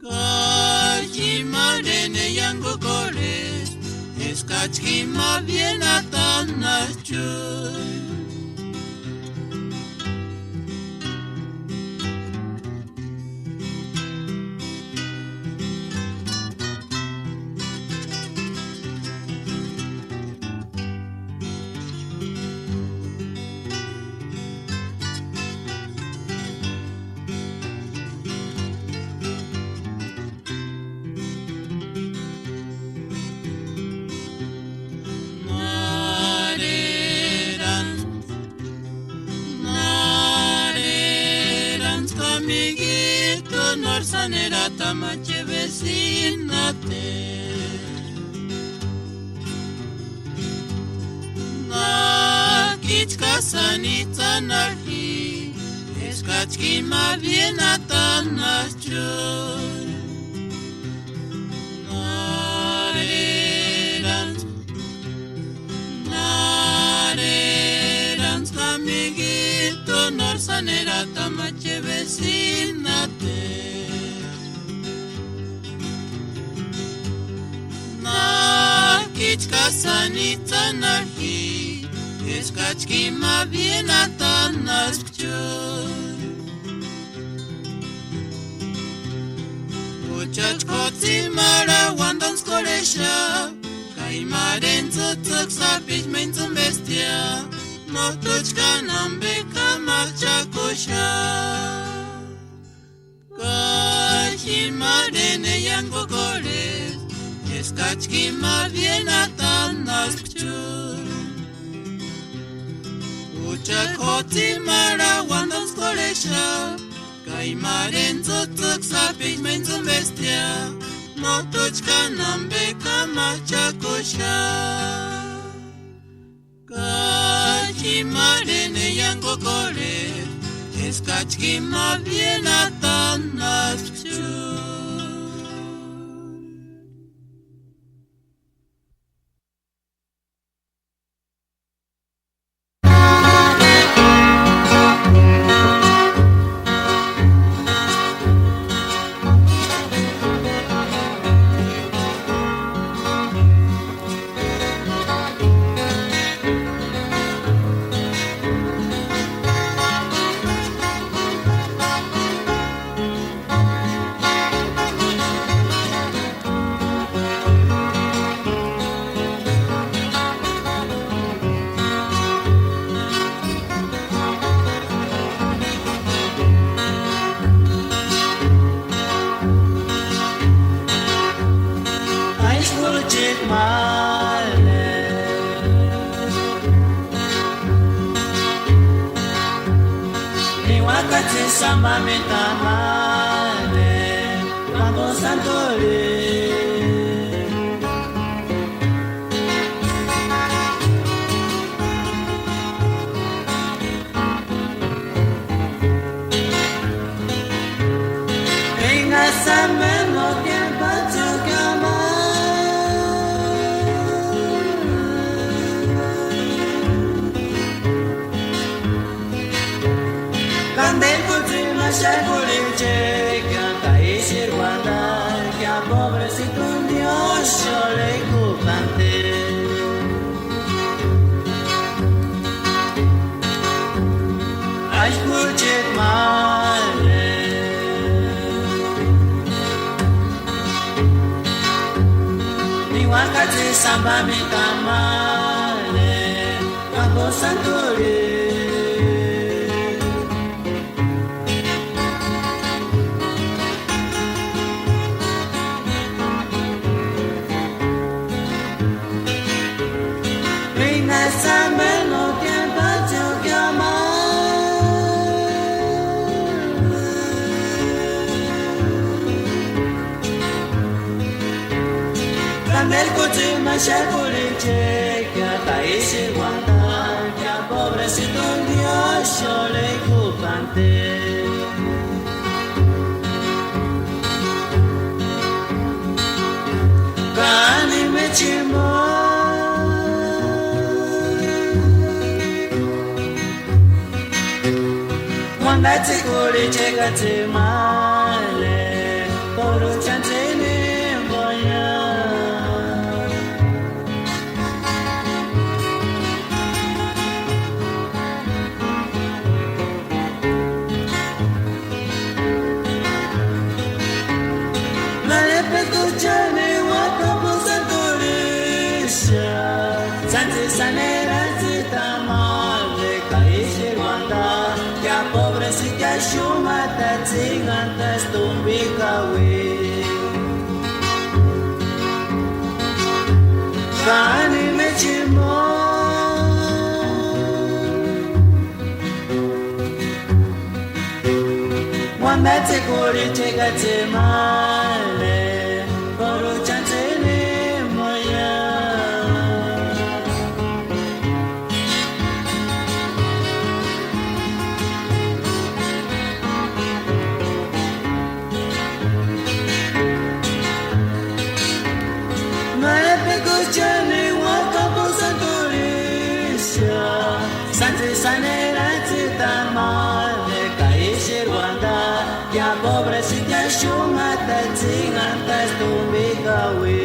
Ka imarheni eia angukorhesti, eskachi k'ima bienatanaspkia. Nárerantsï, nárerantsï amiguito, nóri saneratamachevesïnate. Nák'icha kásanitsï anarhi, eskachi k'ima bienatanaspkia. Nárerantsï, nárerantsï amiguito, nóri saneratamachevesïnate. Nák'icha kásanitsï anarhi, eskachi k'ima bienatanaspkia. Juchak'u jotsïmarhu uandantskorhexapka, ka imarhentsï tsïtsïki sapichu mentsïmbestia, nót'uchkani ambe kamach'akuxapka. Ka imarheni eia angukorhesti, eskachi k'ima bienatanaspkia. Juchak'u jotsïmarhu uandantskorhexapka, ka imarhentsï tsïtsïki sapichu mentsïmbestia, nót'uchkani ambe kamach'akuxapka. Ka imarheni eia angukorhesti, eskachi k'ima bienatanaspkia. Ni wakati samba mitamale, vamos a adorar. Venga, Samuel, no tiempo tu cama. Tamba mi tamale, campo santuri. Reina Isabel no tiempo te llama. Kanel kutsï ma xékurichejkia ka ísï uantajkia, pobrecito Dios, yo le jupante. Ka ani méchimbo uandatsï kurhichekatsï male, kóru chántsïni jimboia. Nare pekuchani uakapu santurixia, sántsi saneratsï tamale ka ísï uantajkia, pobrecito xúmata tsínhantaspti tumbikaui. Ka ani méchimbo uandatsï kurhichekatsï male, kóru chántsïni jimboia. Nare pekuchani uakapu santurixia, sántsi saneratsï tamale ka ísï uantajkia, pobrecito xúmata tsínhantaspti tumbikaui.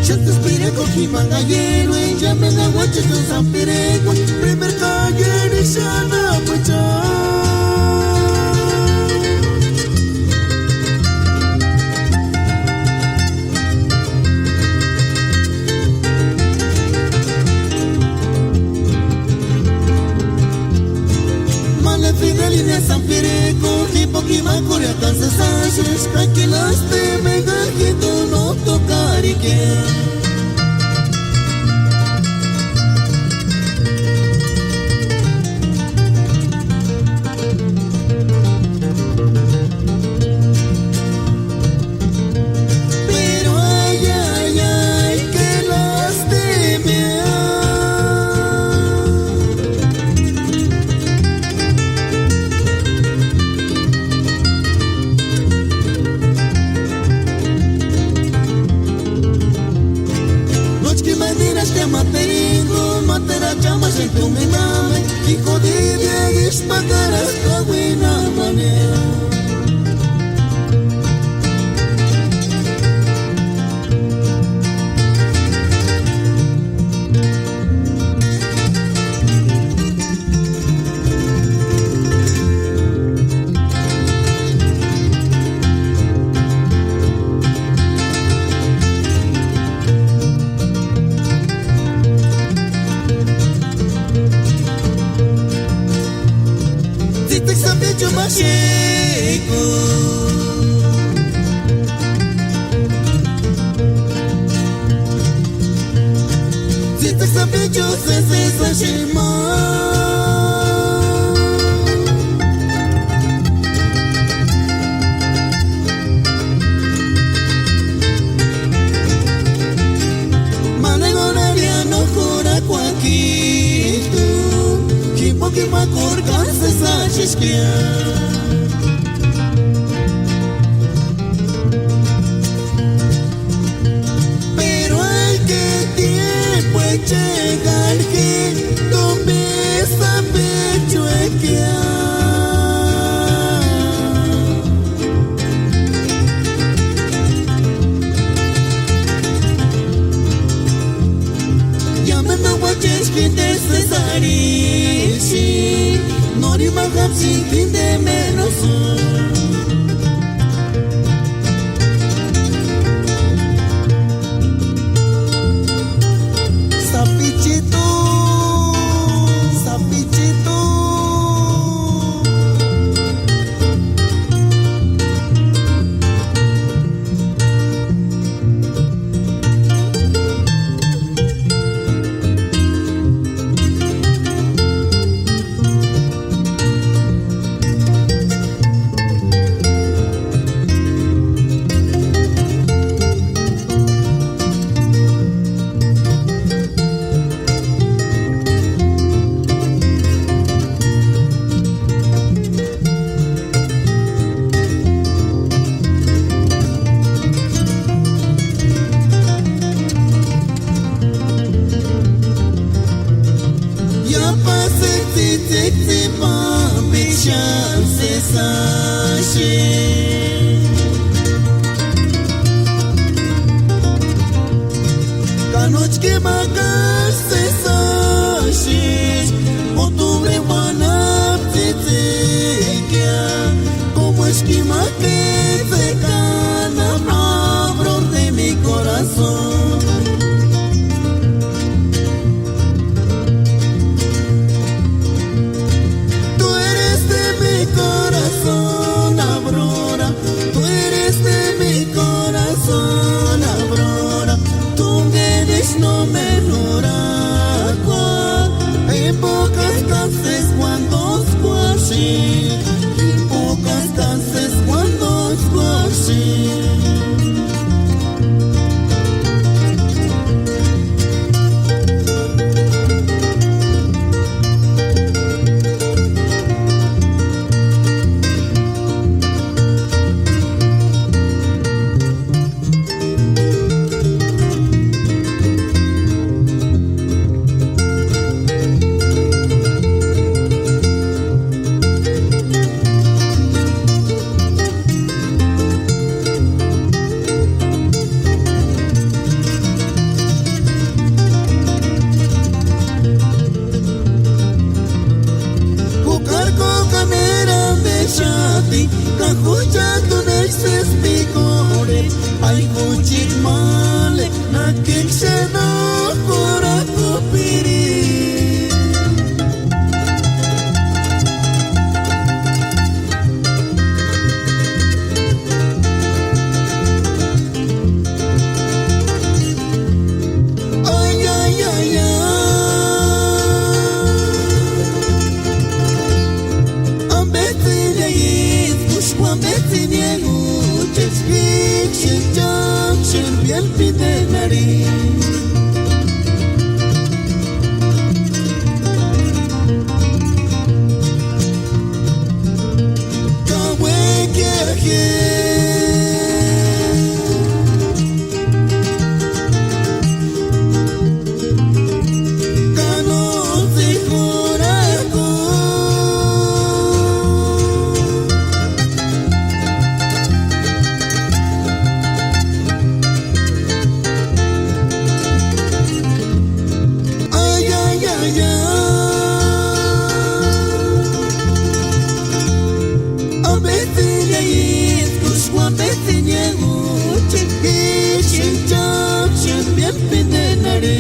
Xántsti Spirekua jimani ka iérueni, iámendu ka uáchejtsïni San Pirekua, primer ka iérueni xáni apuecha. Male Fidelina San Pirekua, jimboki ma kurhiata San Sánchesi, tranquilo esté, venga, que tú no tocarike. Pero ay, ay, ay, qué lástima. Nóchki ma niraxka materingu, matera cha ma xéntu miname, hijo de Dios, ispakarasï kauinamani. Tsïtsïki sapichu ma xékua. Tsïtsïki sapichu sésisï axini ma. Malegoraria no jurakuakistu, jimboki ma kurhani sésisï axiskia. Llegar que tú me sabes chuequear. Ya me no voy a chingar de César y si no ni más sin fin de menos. Sapichitu, sapichitu. Ya pasé tsïtsïtsï pámpixani sési axi. Ka nóchi kimakasï sési axi. Costumbre uanaptsïtsïkia. Como es que más te gana abro de mi corazón. Tú eres de mi corazón, Aurora. Tú eres de mi corazón, Aurora. Tú me eres no me En pocas canses cuando squashi, en pocas canses cuando squashi. Jukarku kamerandexati, ka juchatu nexespikore, ay juchit male, nakixeno jurakupiri. Ay, ay, ay, ay. Ambetsi ya iskuxku, ambetsi nieguchexki, xencham, xenbiel pidenari. Ay, ay, ay, ay. Ambetsi ya iskuxku, ambetsi nieguchexki, xencham, xenbiel pidenari.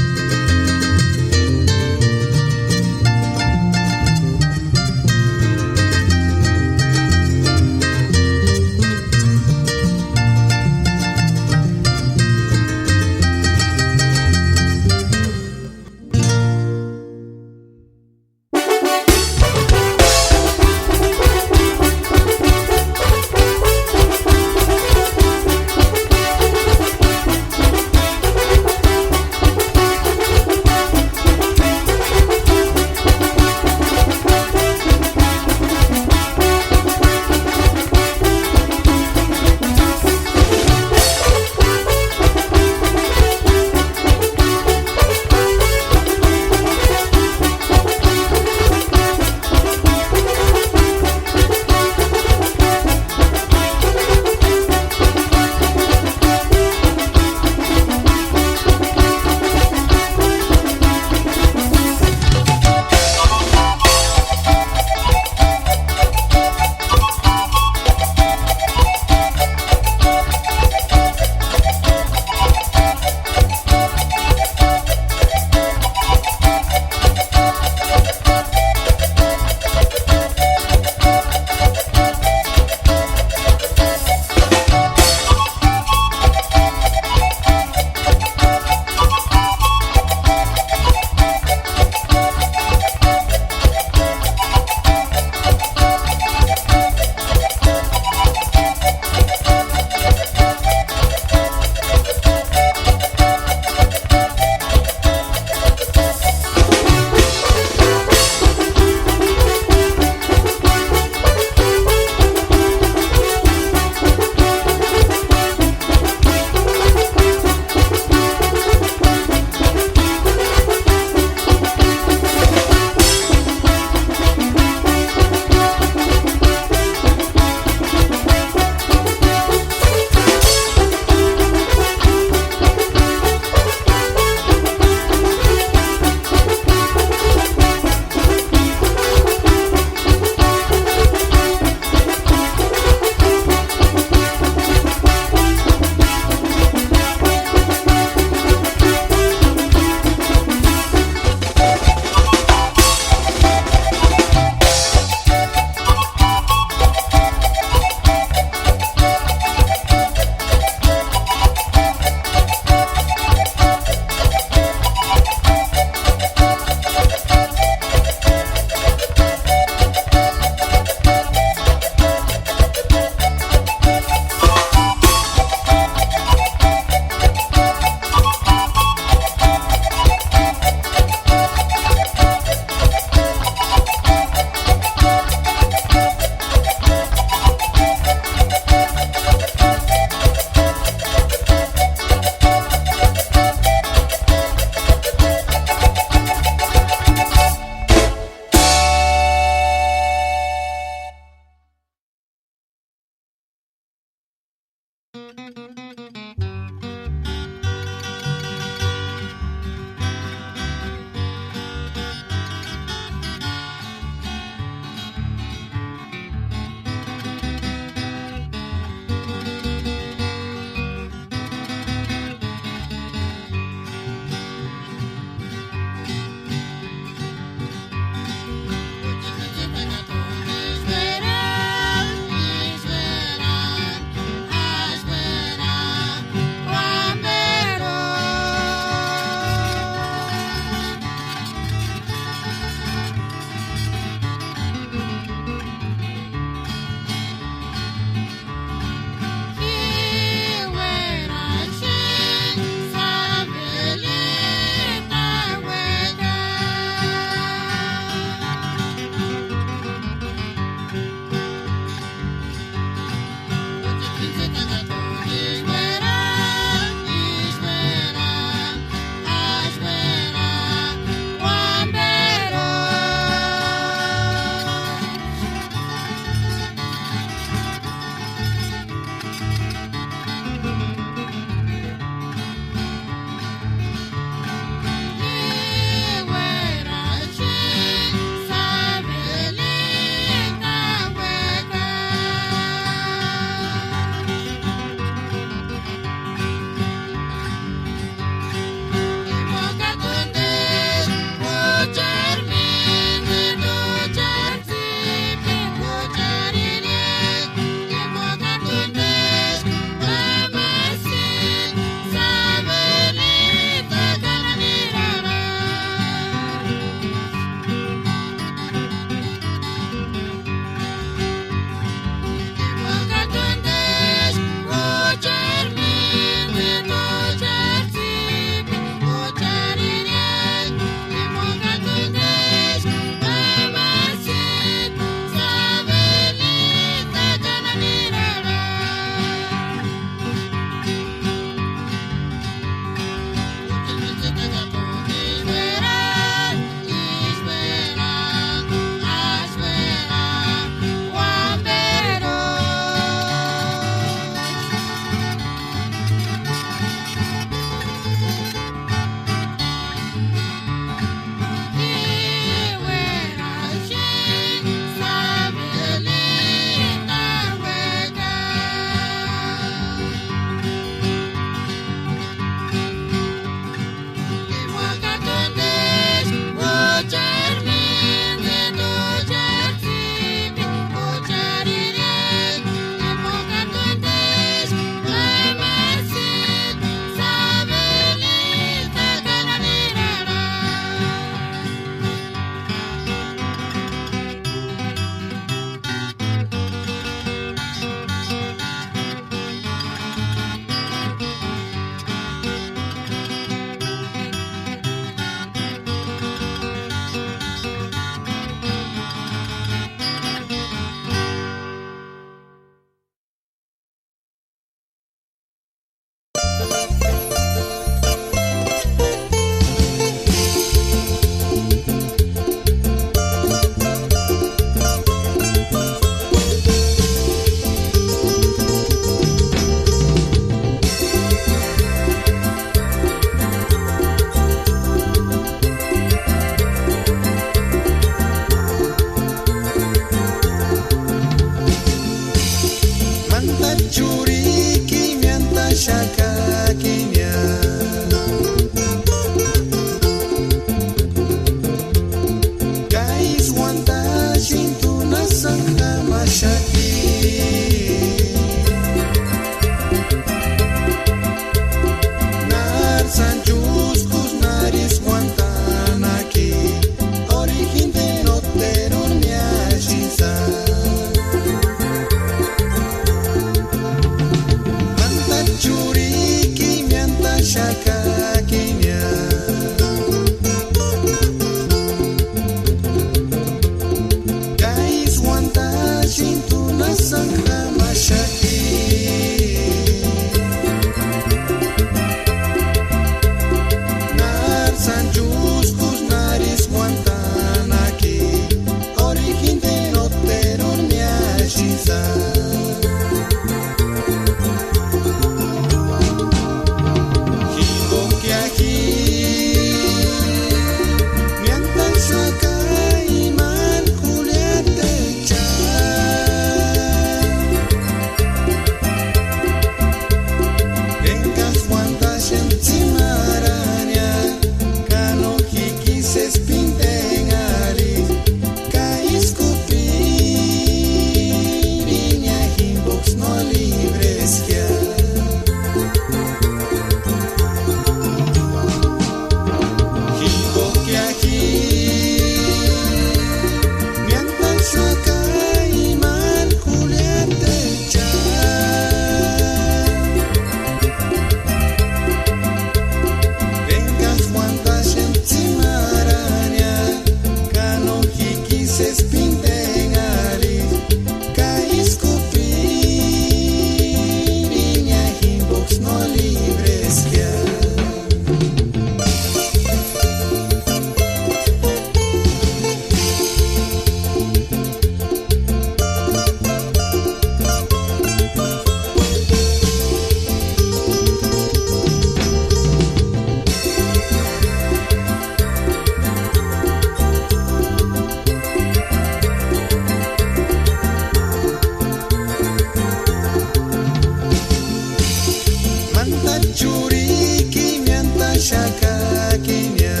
Churikini miantaxakakinia,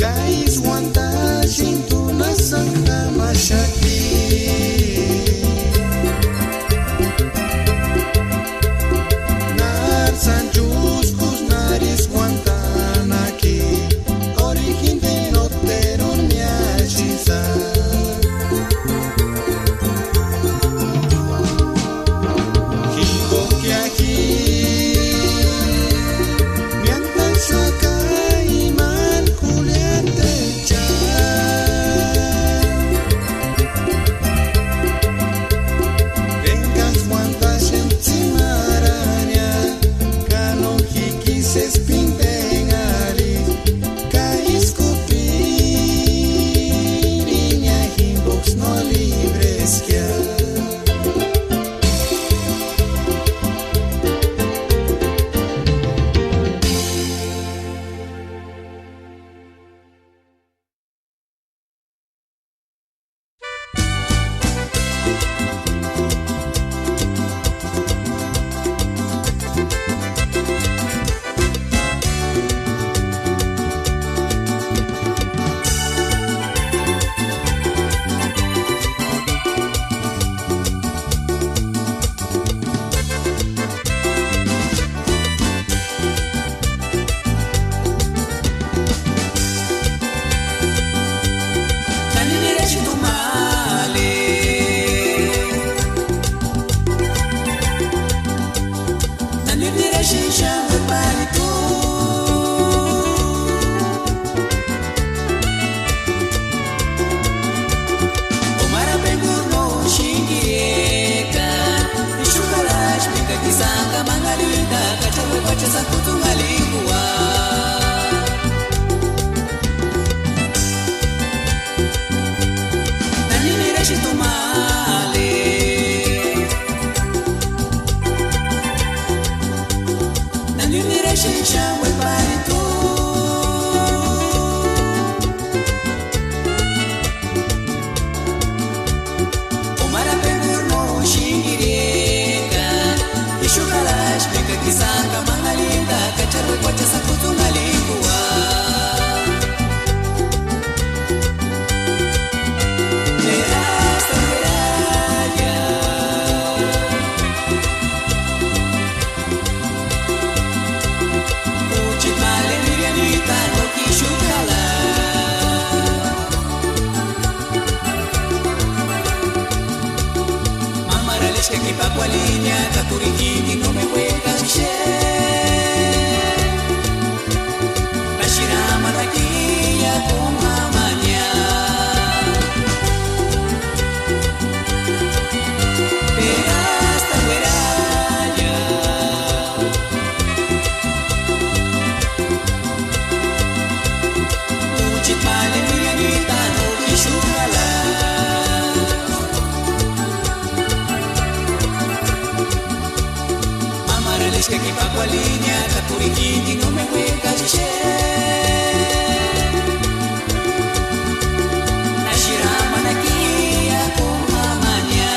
ka ísï uantaxeni tu na sáni jamaxati. Nári sáni chúskusï, nári ísï uantanhaki, origíntini nóteruni miáxisï. Jimbokia ji miántaxaka imani Juliátecha, enkaksï uantaxempka tsimarhania, ka no jikisï espintenhari, ka ísï kupirinia jimboksï no libreskia. Nani nirexeni tumale, nani nirexeni xáni ueparitu. O mara pengurno xingirieka, ixu kalashi mika kisanga mangalinda, kacharue pacha sakutu ngalingua. Nani nirexeni tumale, nani nirexeni xáni ueparitu. O mara pengurno xingirieka, ixu kalashi mika kisanga mangalinda, kacharue pacha sakutu ngalingua. Merasta meraya. Uchiti male mirianita no kixu kala. Mamaralixka kipakualinia, kakurikini no me juegas xéni. Naxirama nakiya ko mamania. Perasta ueraya. Uchiti male mirianita no kixu kala. Amaralixka kipakualinia, kakurikini no me juegas xéni. Naxirama nakiya ko mamania.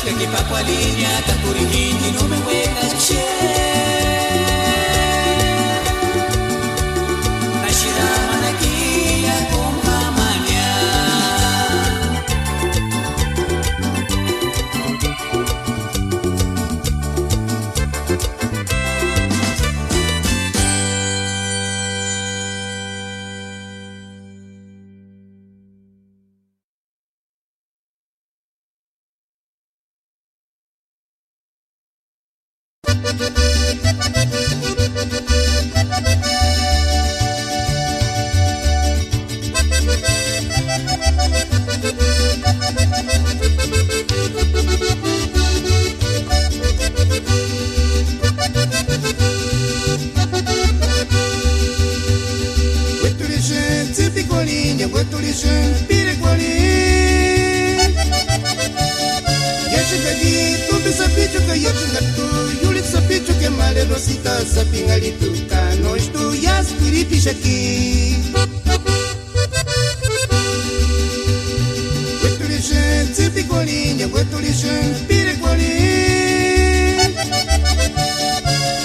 Kaki pakualinia kakuri jindi no me wekasï xéni. Naxiraamanaki ya kómu jamania. Uéturu ixeni tsïpikuarhini, uéturu ixeni pírekuarhini. Iáxekani tumbi sapichukani, iáxekani tu iurhekua sapichukani, Male Rosita sapinharhituka no ístu iásï k'uiripixaki. Uéturu ixeni tsïpikuarhini, uéturu ixeni pírekuarhini.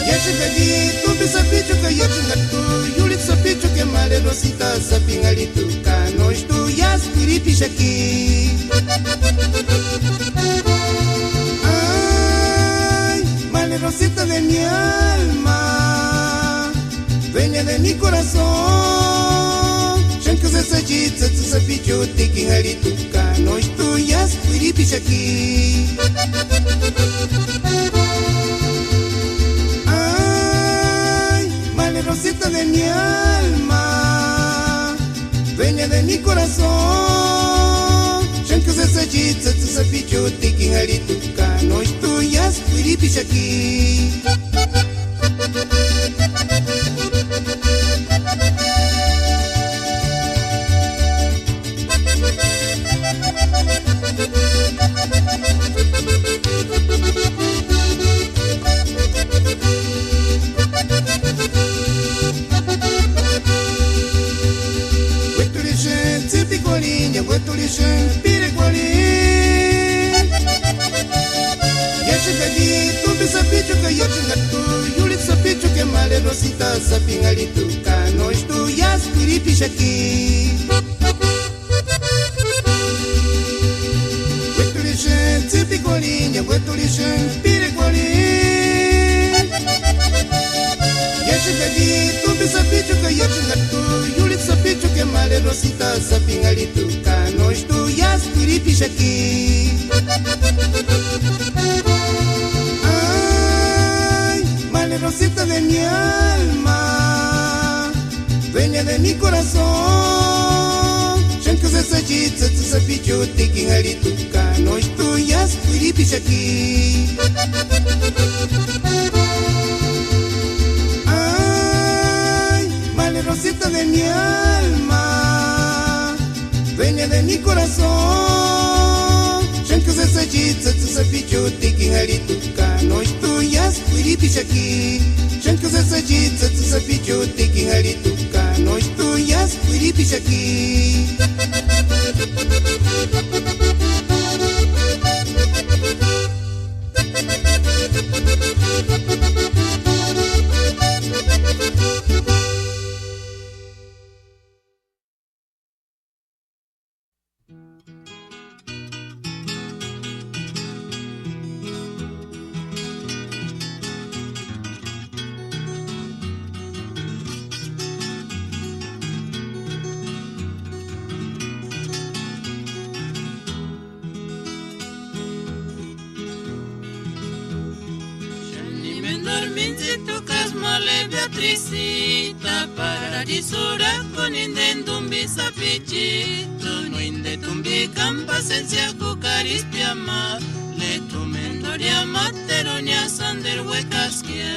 Iáxekani tumbi sapichukani, iáxekani tu iurhekua sapichukani, Male Rosita sapinharhituka no ístu iásï k'uiripixaki. Ay, Male Rosita de mi alma, dueña de mi corazón, xénhkani sési echits'ïtsïni sapichutiki inharhituka no ístu iásï k'uiripixaki. Ay, Male Rosita de mi alma, dueña de mi corazón, xénhkani sési echits'ïtsïni sapichutiki inharhituka no ístu iásï k'uiripixaki. Uéturu ixeni tsïpikuarhini, uéturu ixeni pírekuarhini. Iáxekani tumbi sapichukani, iáxekani tu iurhekua sapichukani, Male Rosita sapinharhituka no ístu iásï k'uiripixaki. Uéturu ixeni tsïpikuarhini, uéturu ixeni pírekuarhini. Iáxekani tumbi sapichukani, iáxekani tu iurhekua sapichukani, Male Rosita sapinharhituka no ístu iásï k'uiripixaki. Ay, Male Rosita de mi alma, dueña de mi corazón, xénhkani sési echits'ïtsïni sapichutiki inharhituka no ístu iásï k'uiripixaki. Ay, Male Rosita de mi alma, dueña de mi corazón, xénhkani sési echits'ïtsïni sapichutiki inharhituka no ístu iásï k'uiripixaki. Xénhkani sési echits'ïtsïni sapichutiki inharhituka no ístu iásï k'uiripixaki. Xáni méndu arhini mintsïtukasï ma Beatrizita, paradiso urhakuani inteni tumbi sapichitu, no inte tumbi k'ámu pasensia jukari ispia ma, le tu ménduria máterunia sánteru uékaskia.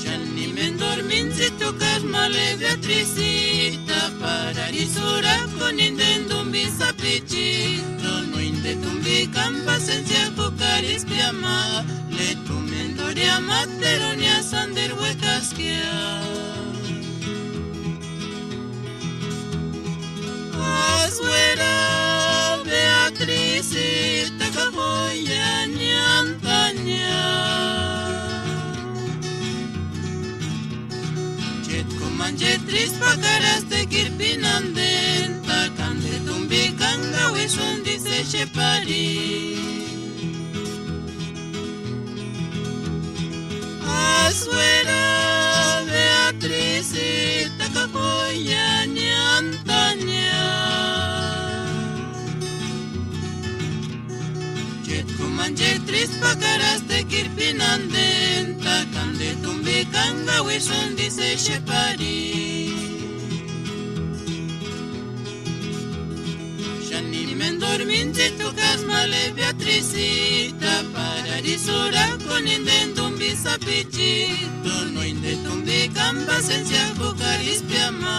Xáni méndu arhini mintsïtukasï ma Beatrizita, paradiso urhakuani inteni tumbi sapichitu, no inte tumbi k'ámu pasensia jukari ispia ma, le tu ménduria máterunia sánteru uékaskia. Asuera. Tríspakarasti kirpini andentani, ka ndéri tumbi kánhauisïnti isï exepari. Ásï uera Beatriz, táka joyani Antania. Chéti k'umanchekua tríspakarasti kirpini andentani, ka ndéri tumbi kánhauisïnti isï exepari. Xáni mendueri míntsita jukasï ma le Beatrizita, parari ísï úrakuni ndéni tumbi sapichitu, no inde tumbi káni pasensia jukari ispia ma,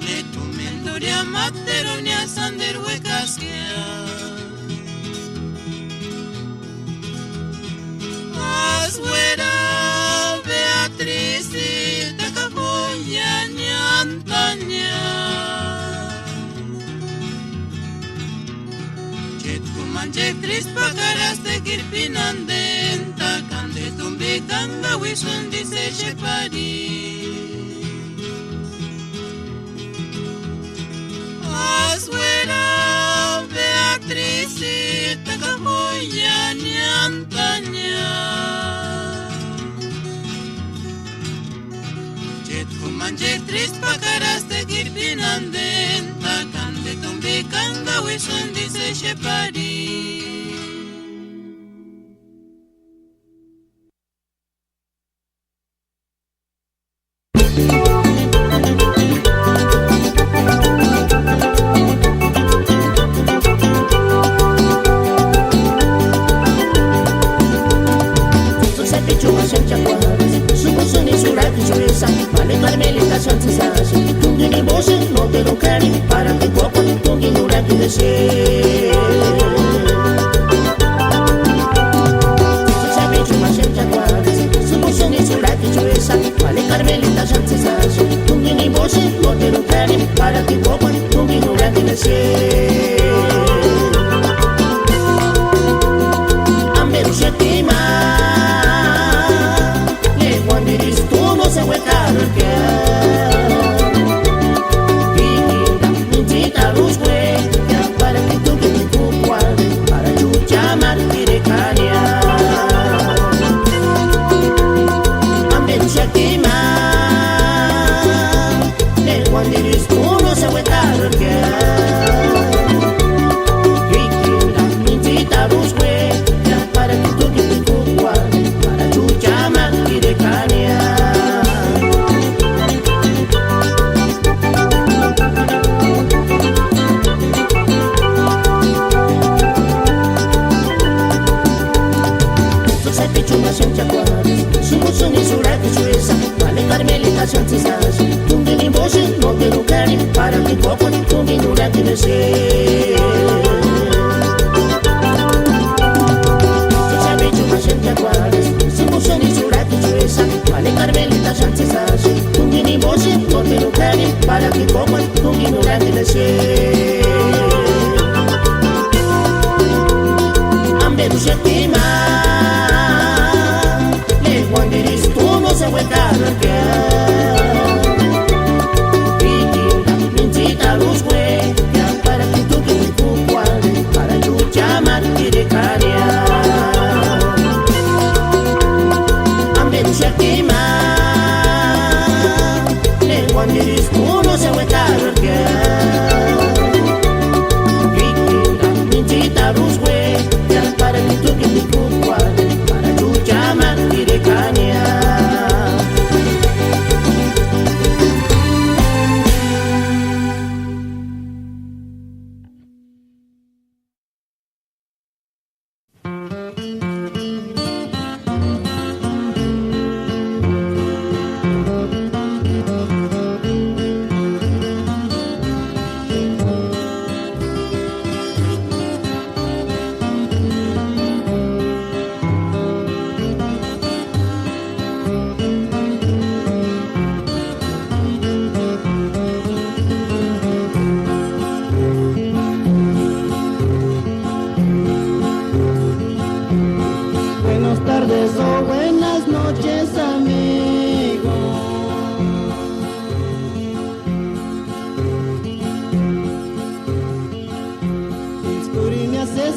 le tu menduria máterunia sánderu uekaskia. Ásï uera Beatriz, táka joyani Antania. Chéti k'umanchekua tríspakarasti kirpini andentani, ka ndéri tumbi kánhauisïnti isï exepari. Ásï uera Beatriz, táka joyani Antania. Chéti k'umanchekua tríspakarasti kirpini andentani, ka ndéri tumbi kánhauisïnti isï exepari.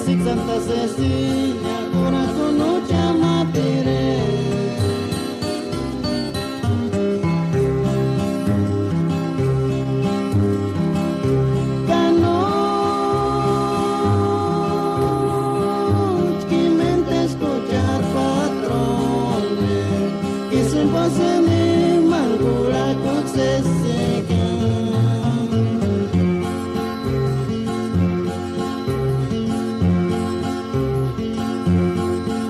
Santa Cecilia, corazón no llama tere. Cano, chiquimente escuchar patrones, y sin voz ni mangura con Cecilia.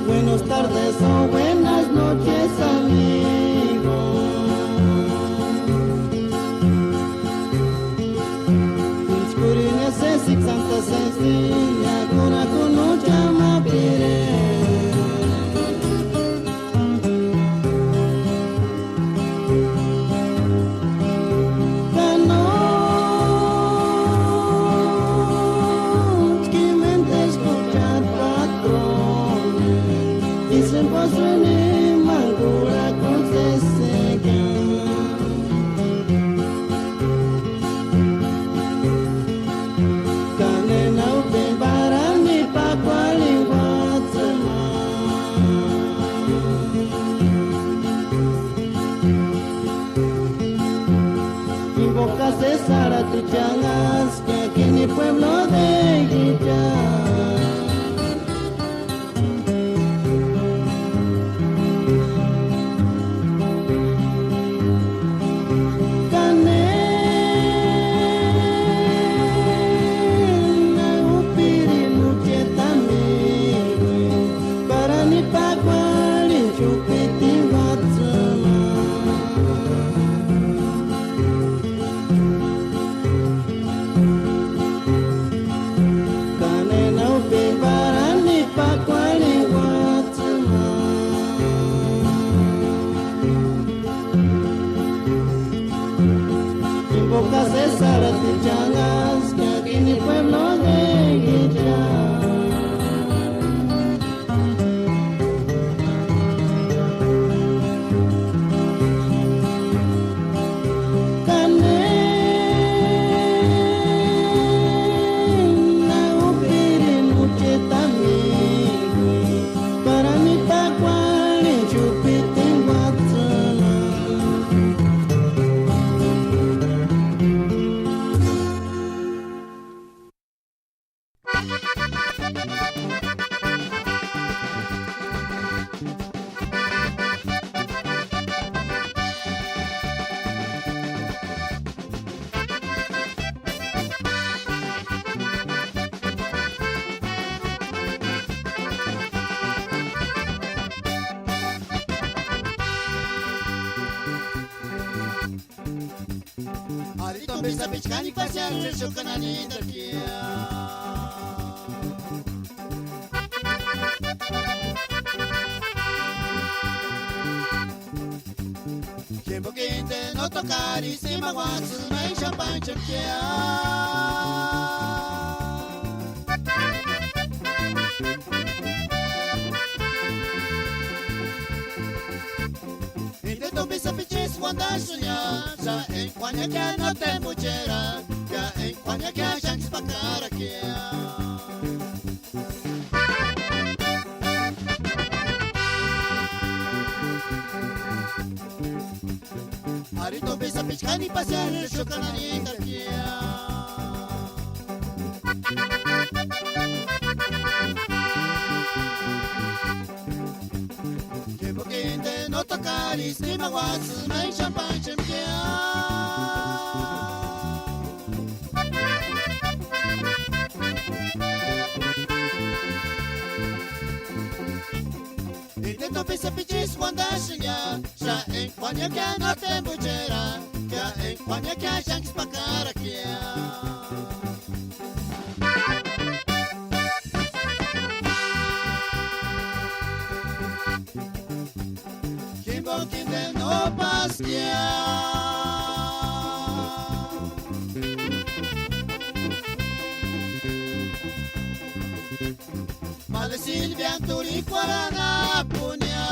Buenas tardes o buenas noches, amigo. Santa Cecilia, cura con mucha amabilidad. Kanenau pembarani pakuali uatsïma. Jimboka sésarhatichani aska kini pueblo de Guicha. Kanenau piri muchetami, parani pakuali chupiti uatsïma. Kanenau pembarani pakuali uatsïma. Jimboka sésarhatichani aska kini pueblo de Guicha. Kanenau piri muchetami, parani pakuali chupiti uatsïma. Arito misa pichkani pasiar shokanani dakia. Tiempo que inte no tocar y si me aguantas me champán champion. Intento misa pichis wandashuña, ya en Juaña que no te muchera, ya en Juaña que ya pa cara que. Arito misa pichkani pasiar shokanani dakia. Tiempo que inte no tocar y si me aguantas me champán champion. Intento pisa pichis wandashuña, ya en Juaña que no te muchera, ya en Juaña que ya pa cara que. Jimbo kinde no paskia. Male Silvia turi kuarana punia.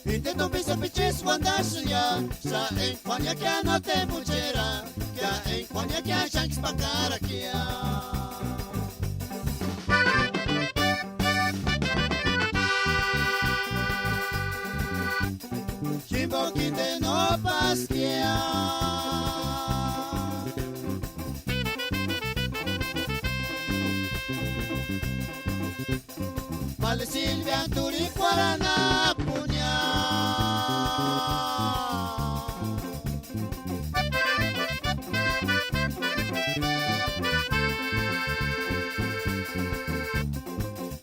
Inte Tumbi sapichesï uandasïnhia, sa enga Juan niákia no tembuchera, ka enga Juan niákia xánksï pakarakia. Jimboka inde no páskia. Male Silvia turhikuarhu anapunia.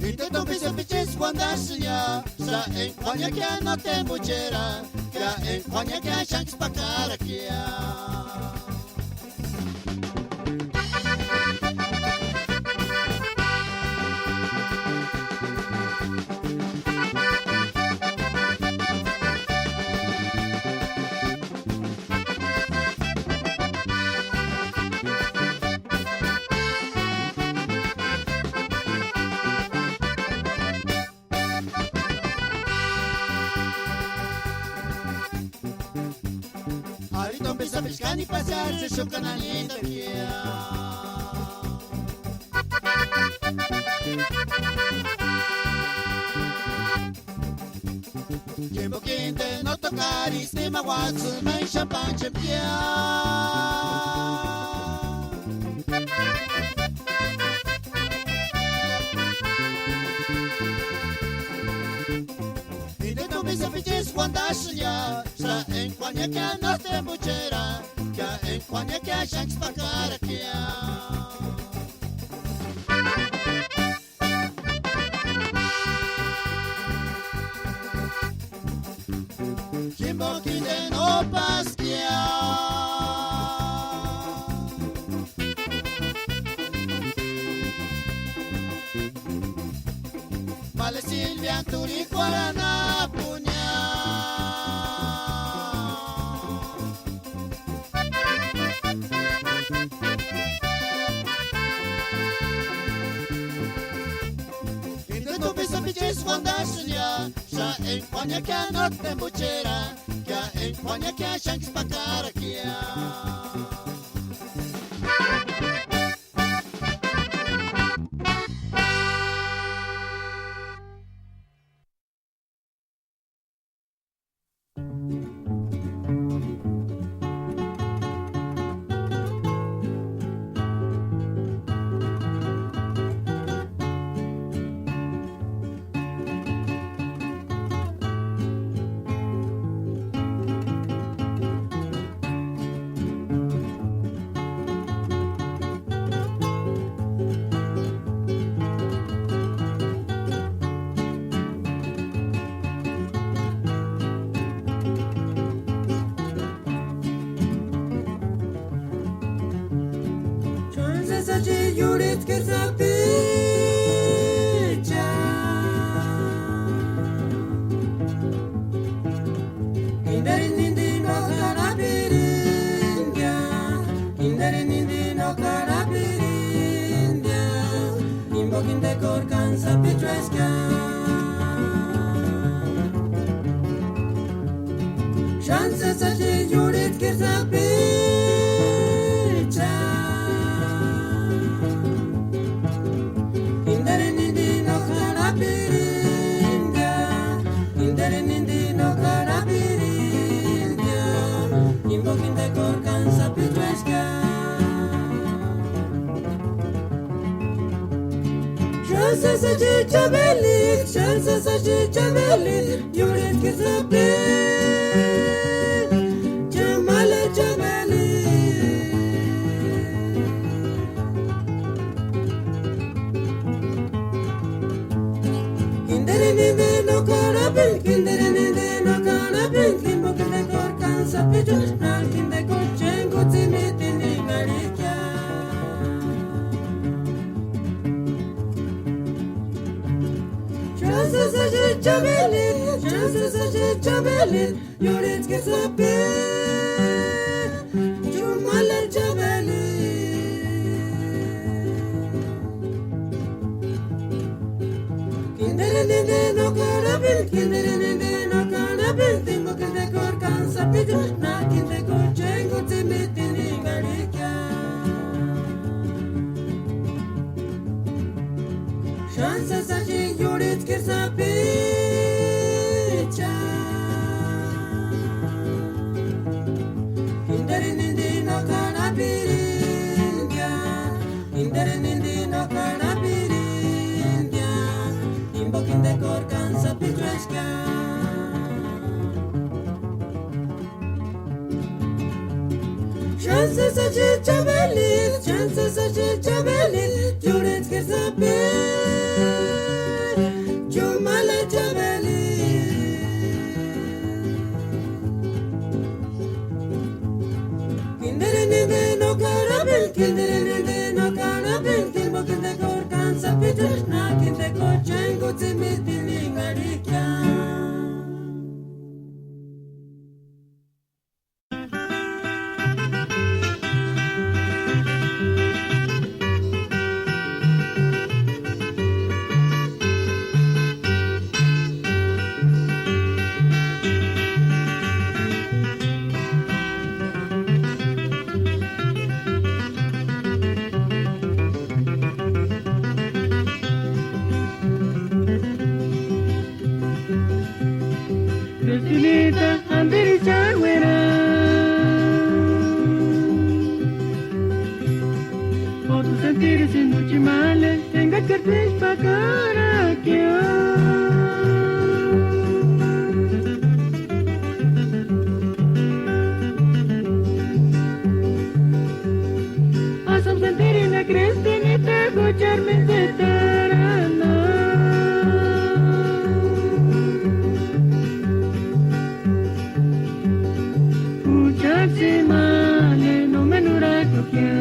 Inde tumbi sapichesï uandasïnhia, sa enga Juan niákia no tembuchera, ka enga Juan niákia xánksï pakarakia. Ari tumbi sapichu kani pasiarisi xukani anindakia. Jimboka inde no tokarisï, ima uátsïni ma ixapanchempkia. Inde tumbi sapichesï uandasïnhia, sa enga Juan niákia no tembuchera, ka enga Juan niákia xánksï pakarakia. Jimboka inde no páskia. Male Silvia turhikuarhu anapunia. Inde tumbi sapichesï uandasïnhia, sa enga Juan niákia no tembuchera, ka enga Juan niákia xánksï pakarakia. Ch'uantsï sachi iurhitskiri sapicha. Kinderini indi no k'arhapirindia, kinderini indi no k'arhapirindia, jimboka inde k'óru káni sapichueskia. Ch'uantsï sachi iurhitskiri sapicha. Kinderini indi no k'arhapirindia, kinderini indi no k'arhapirindia, jimboka inde k'óru káni sapichueskia. Ch'uantsï sachi chabeli, ch'uantsï sachi chabeli, iurhitskiri sapi, ch'amala chabeli. Kinderini indi no k'arhapini, kinderini indi no k'arhapini, jimboka inde k'óru káni sapichueskia, jimboka inde k'óru chéngutsïni tindinharhikia. Ch'uantsï sachi chabeli, ch'uantsï sachi chabeli, iurhitskiri sapi, ch'amala chabeli. Kinderini indi no k'arhapini, kinderini indi no k'arhapini, K'uritskiri sapicha, kinderini nindini no karhapirindia, kinderini nindini no karhapirindia, jimbo kindekorheni sapichueska. Xáni sési axecha Chabelit'u, xáni sési axecha Chabelit'u, k'uritskiri sapicha, chumalecha Chabelit'u. Kinderini nindini no karhapeni, kinderini nindini no karhapeni, jimbo kindekorheni sapichueska, kindekorheni chéngu tsïmiti ninharhikia. Cristinita, andiri cháni uera. O tu sentiri sinu chimale, enga kertixpa karakia. Asam sentiri na Cristinita, juchari mintsetarana. Juchari tsimani nómeni urhakukia.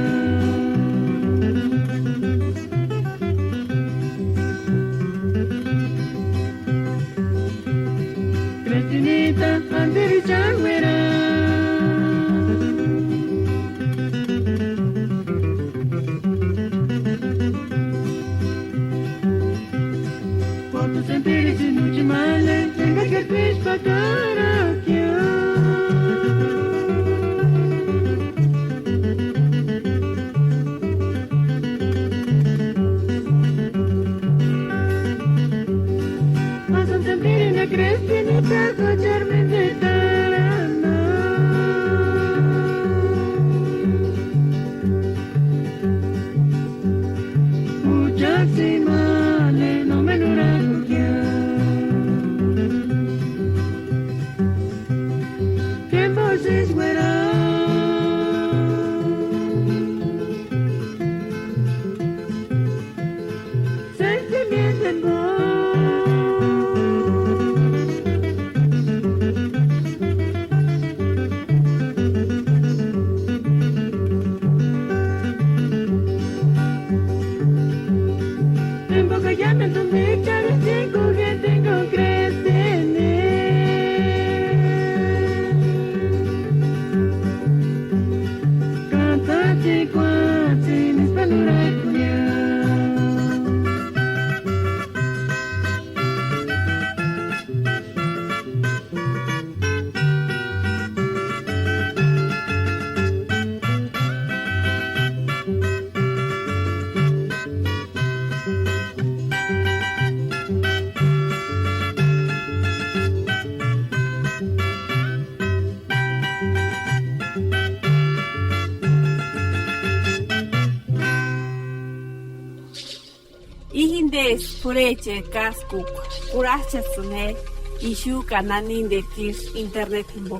Cristinita, andiri cháni uera. Portu sentiri sinu chimale, enga kertixpa karakia. Asam sentiri na Cristinita, juchari mintsetarana. Juchari tsimani nómeni urhakukia. Tiempo siskuera. Sentimiento en vos. Embokayamentu mbichani tsíkujentini ka Cristinita. Kantsatsikua tsínisï panurhakunia. Íjintesti p'urhecheri káskukua, kurhajchasïni je ixu ka naninteri isï interneti jimpo.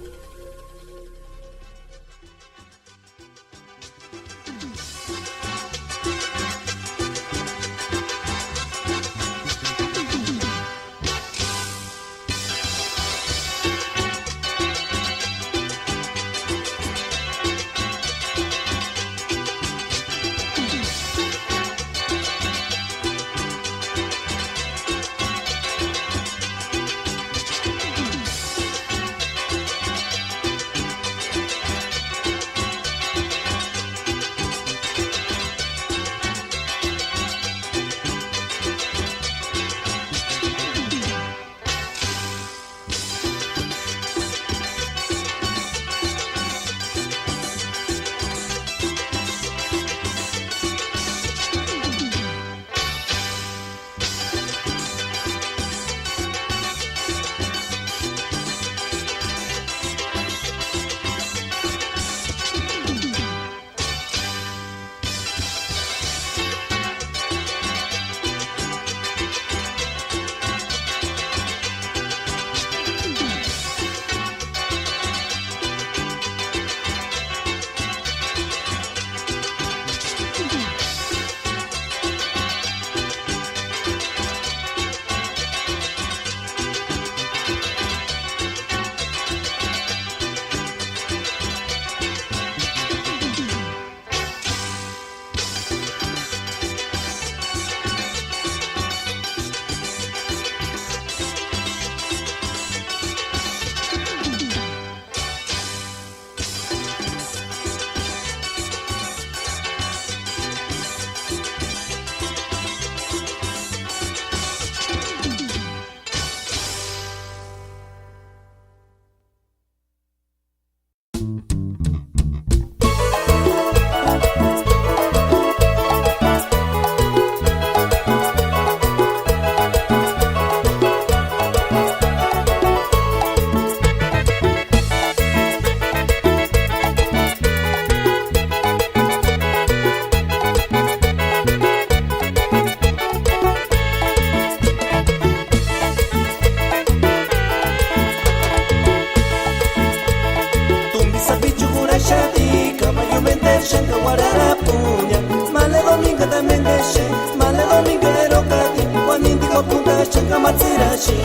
Rarapuña, male domingo da mendexe, male domingo erokati, uanindi kopunta xanka matsiraxe.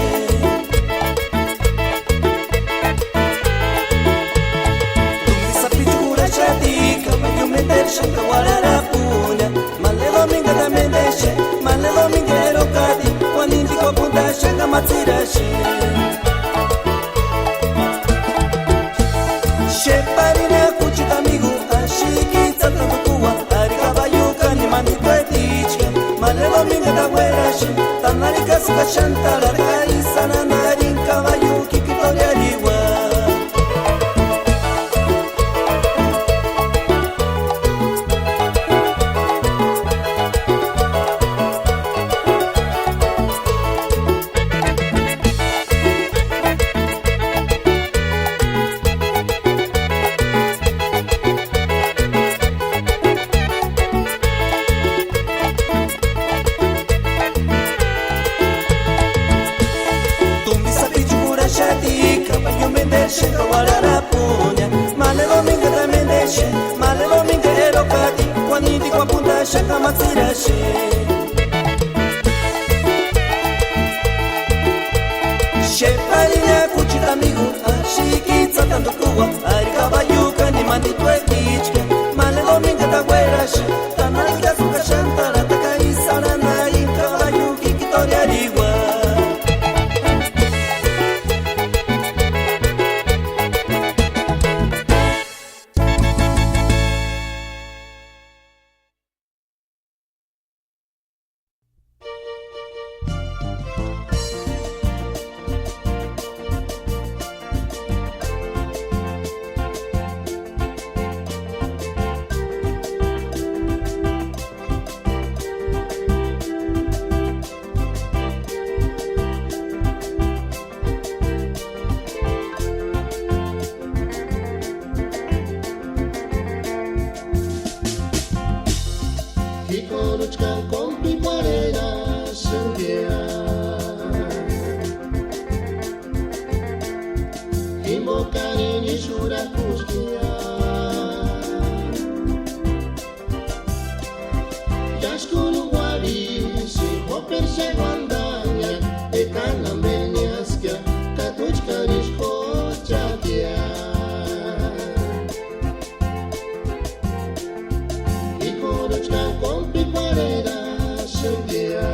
Tumbi sapichu kuraxati, kabayu mendexe ka uararapuña, male domingo da mendexe, male domingo erokati, uanindi kopunta xanka matsiraxe. Xeparini akuchita amigu, axiki tsatandukua, ari kabayukani manituetichka, male domingo da ueraxi, tanari kásïka xantarata, isï ananarini kabayu kikitoreariua. Tumbi sapichu kuraxati, kabayu mendexe ka uararapuña, male domingo da mendexe, male domingo erokati, uanindi kopunta xanka matsiraxe. Xeparini akuchita amigu, axiki tsatandukua, ari kabayukani manituetichka, male domingo da ueraxi, tanari kásïka xantarataka, isï ananarini kabayu kikitoreariua. Jikoruchkani kómpikua arherasïndia, jimbokarini ísï jurakuskia. Iásïkuni uarhisï, jóperi xéni uandani, ekani ambe niáskia, ka t'úchkarisï jóch'akia. Jikoruchkani kómpikua arherasïndia,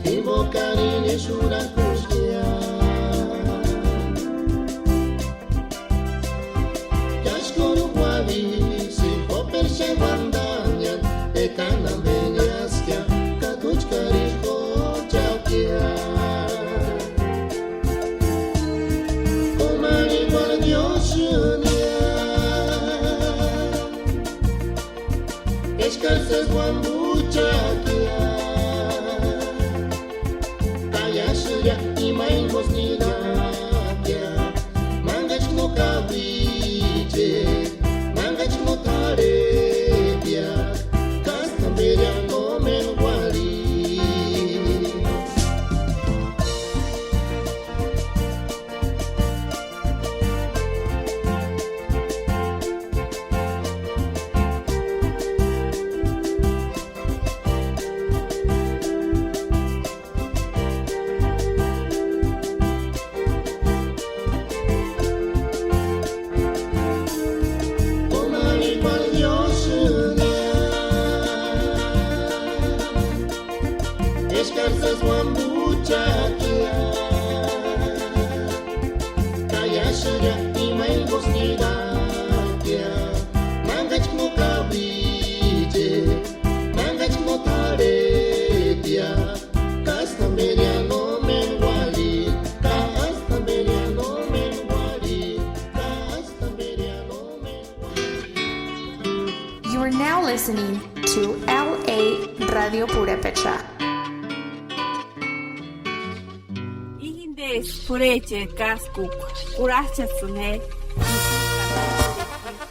jimbokarini ísï jurakuskia. Iásïkuni uarhisï, jóperi xéni uandani, ekani ambe niáskia, ka t'úchkarisï jóch'akia. Kómarhikuarhu Diósïnia, eskari sési uambuch'akia. Ka iásïria ima enga jimbo nirakia, mángachkua no kauichia, mángachkua no t'arhepia, kástambenia nómeni uarhiti. Kómarhikuarhu Diósïnia, eskari sési uambuch'akia. Ka iásïria ima enga jimbo nirakia, mángachkua no kauichia, mángachkua no t'arhepia, kástambenia nómeni uarhiti, kástambenia nómeni uarhiti, kástambenia nómeni uarhiti. You are now listening to L A Radio Purepecha. Índesï p'urhecheri káskukua, kurhach'asïnti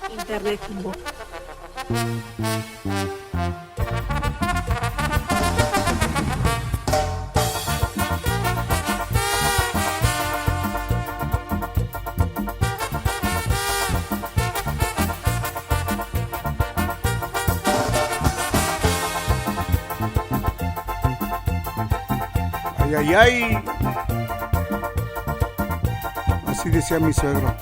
je internet jimbo. Ay, ay. Así decía mi suegro.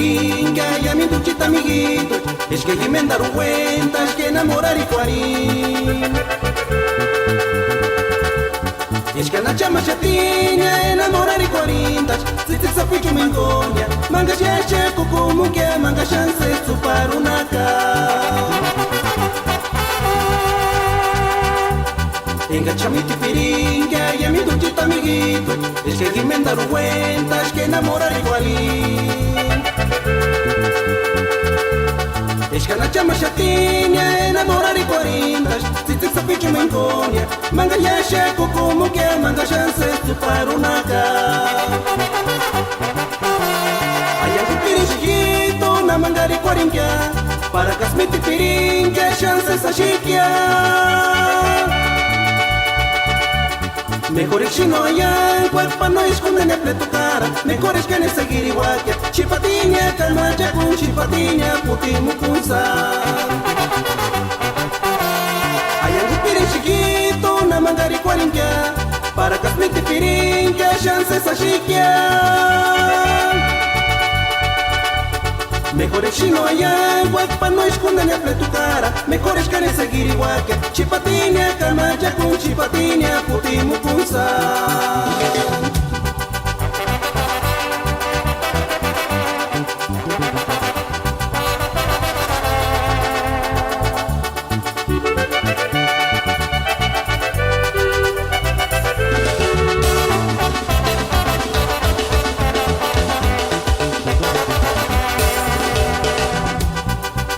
Inga ya mi duchita amiguito, es que jimendari uéntaxka enamorarikuarhini. Eskani achamaxatinia enamorarikuarhintaxka, tsïtsïki sapichuni enga kónhia, mangaxeaxeku kumukia, mangaxani sési tsïparunaka. Enga cha mítipiringa ya mi duchita amiguito, es que jimendari uéntaxka enamorarikuarhini. Eskani achamaxatinia enamorarikuarhintaxka, tsïtsïki sapichuni enga kónhia, mangaxeaxeku kumukia, mangaxani sési tsïparunaka. Aiangupiringa xikit'u na mangarikuarhingia, para kasï mítipiringa xáni sési axikia. Mejor exi no aianguaka pa no escondenia pletukara, mejor eskani segiriuakia, chipatinia kamachakuni, chipatinia putimukunsa. Aiangupiringa xikit'u na mangarikuarhingia, para kasï mítipiringa xáni sési axikia. Mejor exi no aianguaka pa no escondenia pletukara, mejor eskani segiriuakia, chipatinia kamachakuni, chipatinia putimukunsa.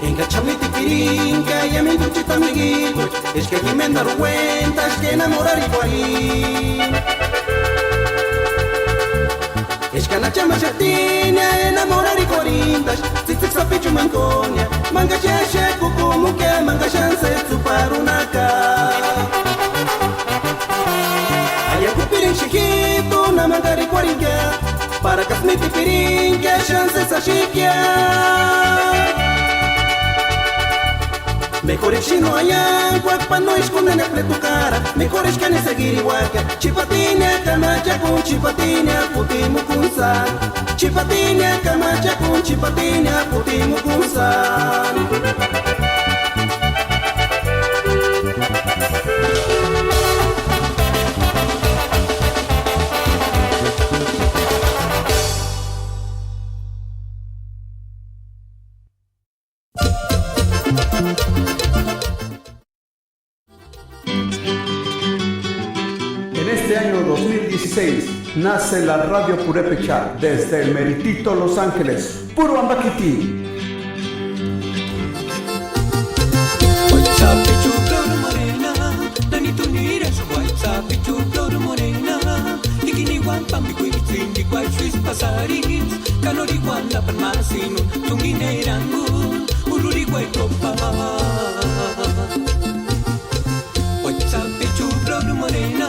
Enga cha mítipiringa ya mi duchita amiguito, es que jimendari uéntaxka enamorarikuarhini. Eskani achamaxatinia enamorarikuarhintaxka, tsïtsïki sapichuni enga kónhia, mangaxeaxeku kumukia, mangaxani sési tsïparunaka. Aiangupiringa xikit'u na mangarikuarhingia, para kasï mítipiringa xáni sési axikia. Mejor exi no aianguaka pa no escondenia pletukara, mejor eskani segiriuakia, chipatinia kamachakuni, chipatinia putimukunsa. Chipatinia kamachakuni, chipatinia putimukunsa. En este año dos mil dieciséis nace la Radio Purépecha desde el meritito Los Ángeles. Puro ambakiti. WhatsApp-ichu Flor Morena, nanitu niraxu WhatsApp-ichu Flor Morena, ikini uántani p'amikuitsïndi kuáxuisï pasarisi, ka nóri uántapani ma sínuni, tumina erangu, urhuri uékopa. WhatsApp-ichu Flor Morena,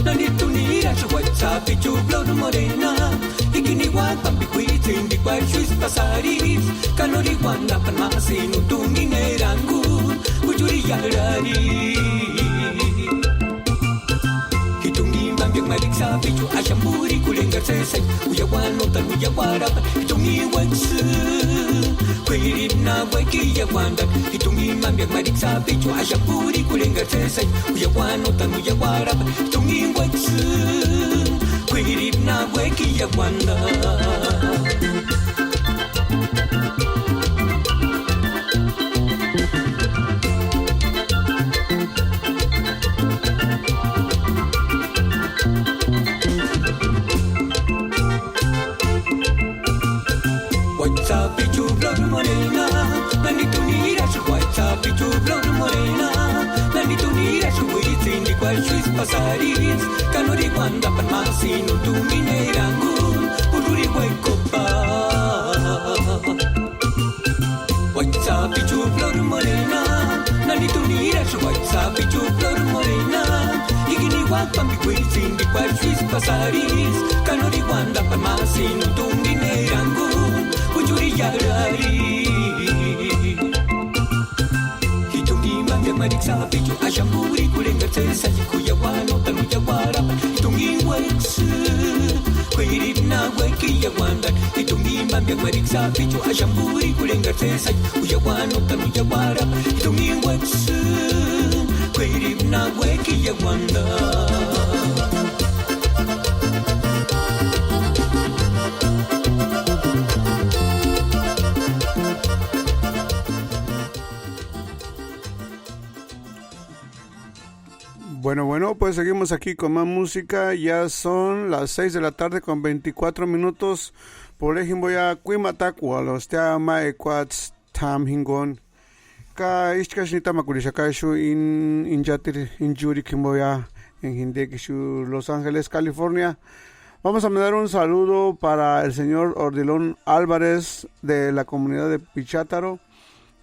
nanitu niraxu WhatsApp-ichu Flor Morena, ikini uántani p'amikuitsïndi kuáxuisï pasarisi, ka nóri uántapani ma sínuni, tumina erangu, uchuri iarhari. Ji tumina p'ambiani ma ríksï sapichu, axani púri kurhengarhi sési, uiauani nótani uiauarhapani, ji tumina uéksï, k'uiripu na uék'iauantani, ji tumina p'ambiani ma ríksï sapichu, axani púri kurhengarhi sési, uiauani nótani uiauarhapani, ji tumina uéksï, k'uiripu na uék'iauantani. WhatsApp-ichu Flor Morena, nanitu niraxu WhatsApp-ichu Flor Morena, nanitu niraxu uitsïndi kuáxuisï pasarisi, ka nóri uántapani ma sínuni, tumina erangu, urhuri uékopa. WhatsApp-ichu Flor Morena, nanitu niraxu WhatsApp-ichu Flor Morena, ikini uántani p'amikuitsïndi kuáxuisï pasarisi, ka nóri uántapani ma sínuni, tumina erangu, uchuri iarhari. Ji tumina p'ambiani ma ríksï sapichu, axani púri kurhengarhi sési, uiauani nótani uiauarhapani, ji tumina uéksï, k'uiripu na uék'iauantani, ji tumina p'ambiani Mariksa pichu axamburi kulengar sesai, uyaguano taru yaguara, itumi wetsu, kueri na weki yaguanda. Bueno, bueno, pues seguimos aquí con más música. Ya son las seis de la tarde con veinticuatro minutos. Por ejemplo, ya kuimatakualos, te ama ekuats tam hingon. Ka ichka shnita makurishaka shu in, in yatir, in yuri kimboya, en hindeki shu Los Ángeles, California. Vamos a mandar un saludo para el señor Ordilón Álvarez de la comunidad de Pichátaro,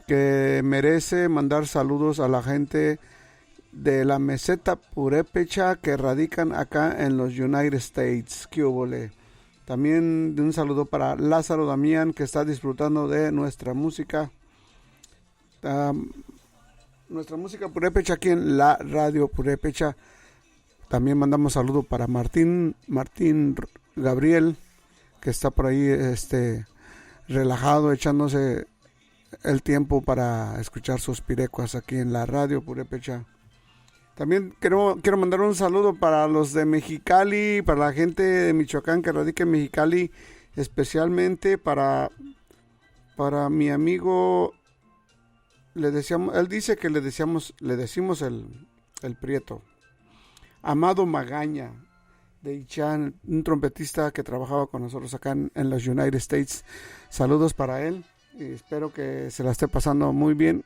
que merece mandar saludos a la gente de la meseta purépecha que radican acá en los United States. ¿Qué hubole? También un saludo para Lázaro Damián, que está disfrutando de nuestra música. Am, nuestra música purépecha aquí en la radio purépecha. También mandamos saludo para Martín, Martín R-, Gabriel, que está por ahí, este, relajado, echándose el tiempo para escuchar sus pirecuas aquí en la radio purépecha. También quiero, quiero mandar un saludo para los de Mexicali, para la gente de Michoacán que radica en Mexicali, especialmente para, para mi amigo, le decíamos, él dice que le decíamos, le decimos el, el prieto. Amado Magaña de Ichán, un trompetista que trabajaba con nosotros acá en, en los United States. Saludos para él y espero que se la esté pasando muy bien.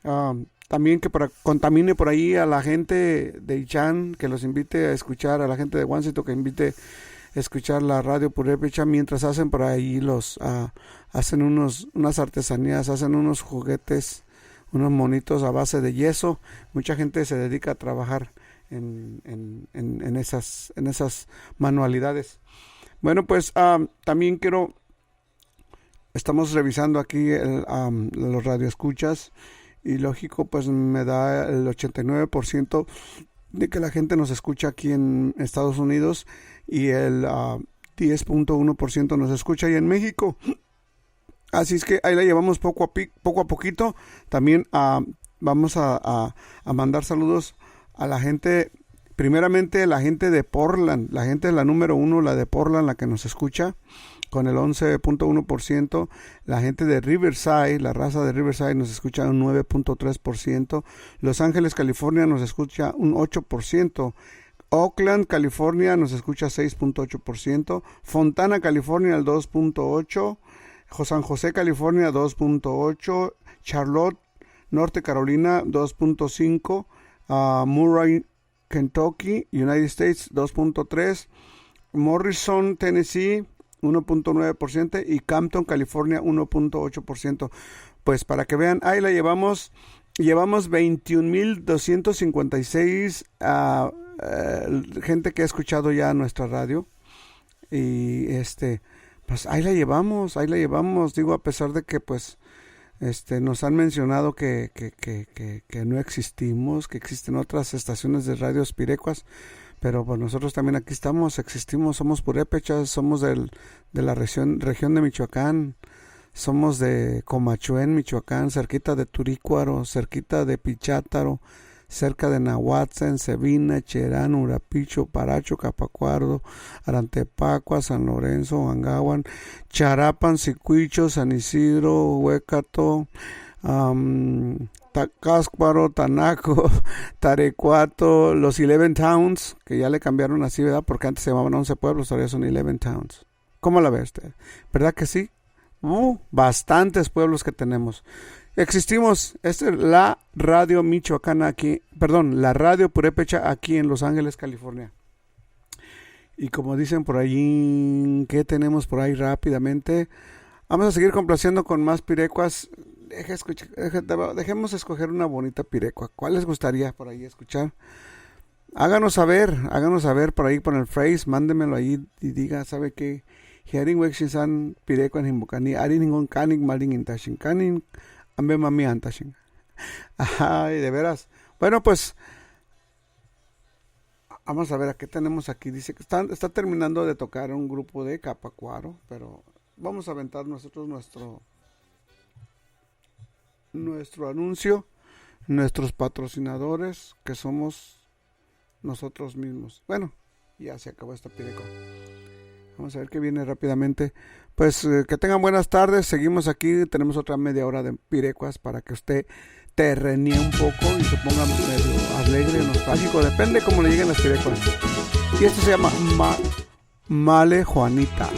Ah, también que para, contamine por ahí a la gente de Ichán, que los invite a escuchar, a la gente de Guáncito que invite a escuchar la radio purépecha mientras hacen por ahí los, ah, hacen unos, unas artesanías, hacen unos juguetes, unos monitos a base de yeso. Mucha gente se dedica a trabajar en, en, en, en esas, en esas manualidades. Bueno, pues, ah, también quiero, estamos revisando aquí el, am, los radioescuchas y lógico, pues me da el ochenta y nueve por ciento de que la gente nos escucha aquí en Estados Unidos y el, ah, diez punto uno por ciento nos escucha ahí en México. Así es que ahí la llevamos poco a pi-, poco a poquito. También, ah, vamos a, a, a mandar saludos a la gente, primeramente la gente de Portland, la gente es la número uno, la de Portland, la que nos escucha con el once punto uno por ciento. La gente de Riverside, la raza de Riverside nos escucha un nueve punto tres por ciento. Los Ángeles, California nos escucha un ocho por ciento. Oakland, California nos escucha seis punto ocho por ciento. Fontana, California, el dos punto ocho. Jo-, San José, California, dos punto ocho. Charlotte, Norte Carolina, dos punto cinco. Ah, Murray, Kentucky, United States, dos punto tres. Morrison, Tennessee, uno punto nueve por ciento. Y Compton, California, uno punto ocho por ciento. Pues para que vean, ahí la llevamos. Llevamos veintiún mil doscientos cincuenta y seis, ah, eh, gente que ha escuchado ya nuestra radio. Y este, pues ahí la llevamos, ahí la llevamos. Digo, a pesar de que pues este, nos han mencionado que, que, que, que, que no existimos, que existen otras estaciones de radios pirecuas, pero pues nosotros también aquí estamos, existimos, somos purépechas, somos del, de la región, región de Michoacán, somos de Comachuén, Michoacán, cerquita de Turícuaro, cerquita de Pichátaro, cerca de Nahuatl, Ensevina, Cherán, Urapicho, Paracho, Capacuardo, Arantepacua, San Lorenzo, Huangahuan, Charapan, Sicuicho, San Isidro, Huécato, am, Ta-, Cáscuaro, Tanaco, Tarecuato, los Eleven Towns, que ya le cambiaron así, ¿verdad? Porque antes se llamaban Once Pueblos, ahora ya son Eleven Towns. ¿Cómo la ve usted? ¿Verdad que sí? Uh, bastantes pueblos que tenemos. Existimos, esta es la radio michoacana aquí, perdón, la radio purépecha aquí en Los Ángeles, California. Y como dicen por allí, ¿qué tenemos por ahí rápidamente? Vamos a seguir complaciendo con más pirecuas. Deje escucha-, deje-, dejemos escoger una bonita pirecua. ¿Cuál les gustaría por ahí escuchar? Háganos saber, háganos saber por ahí por el Face, mándemelo ahí y diga, ¿sabe qué? Hearing Wexin San Pireco en Jimbukani, Arin Jingon Kanik, Malin Intashin Kanin, Ambe Mami Antashin. Ay, de veras. Bueno, pues, vamos a ver a qué tenemos aquí. Dice que están, está terminando de tocar un grupo de Capacuaro, pero vamos a aventar nosotros nuestro, nuestro anuncio, nuestros patrocinadores, que somos nosotros mismos. Bueno, ya se acabó esta pirecua. Vamos a ver qué viene rápidamente. Pues eh, que tengan buenas tardes. Seguimos aquí. Tenemos otra media hora de pirecuas para que usted terrenía un poco y se ponga medio alegre, nostálgico. Depende cómo le lleguen las pirecuas. Y esto se llama Ma- Male Juanita.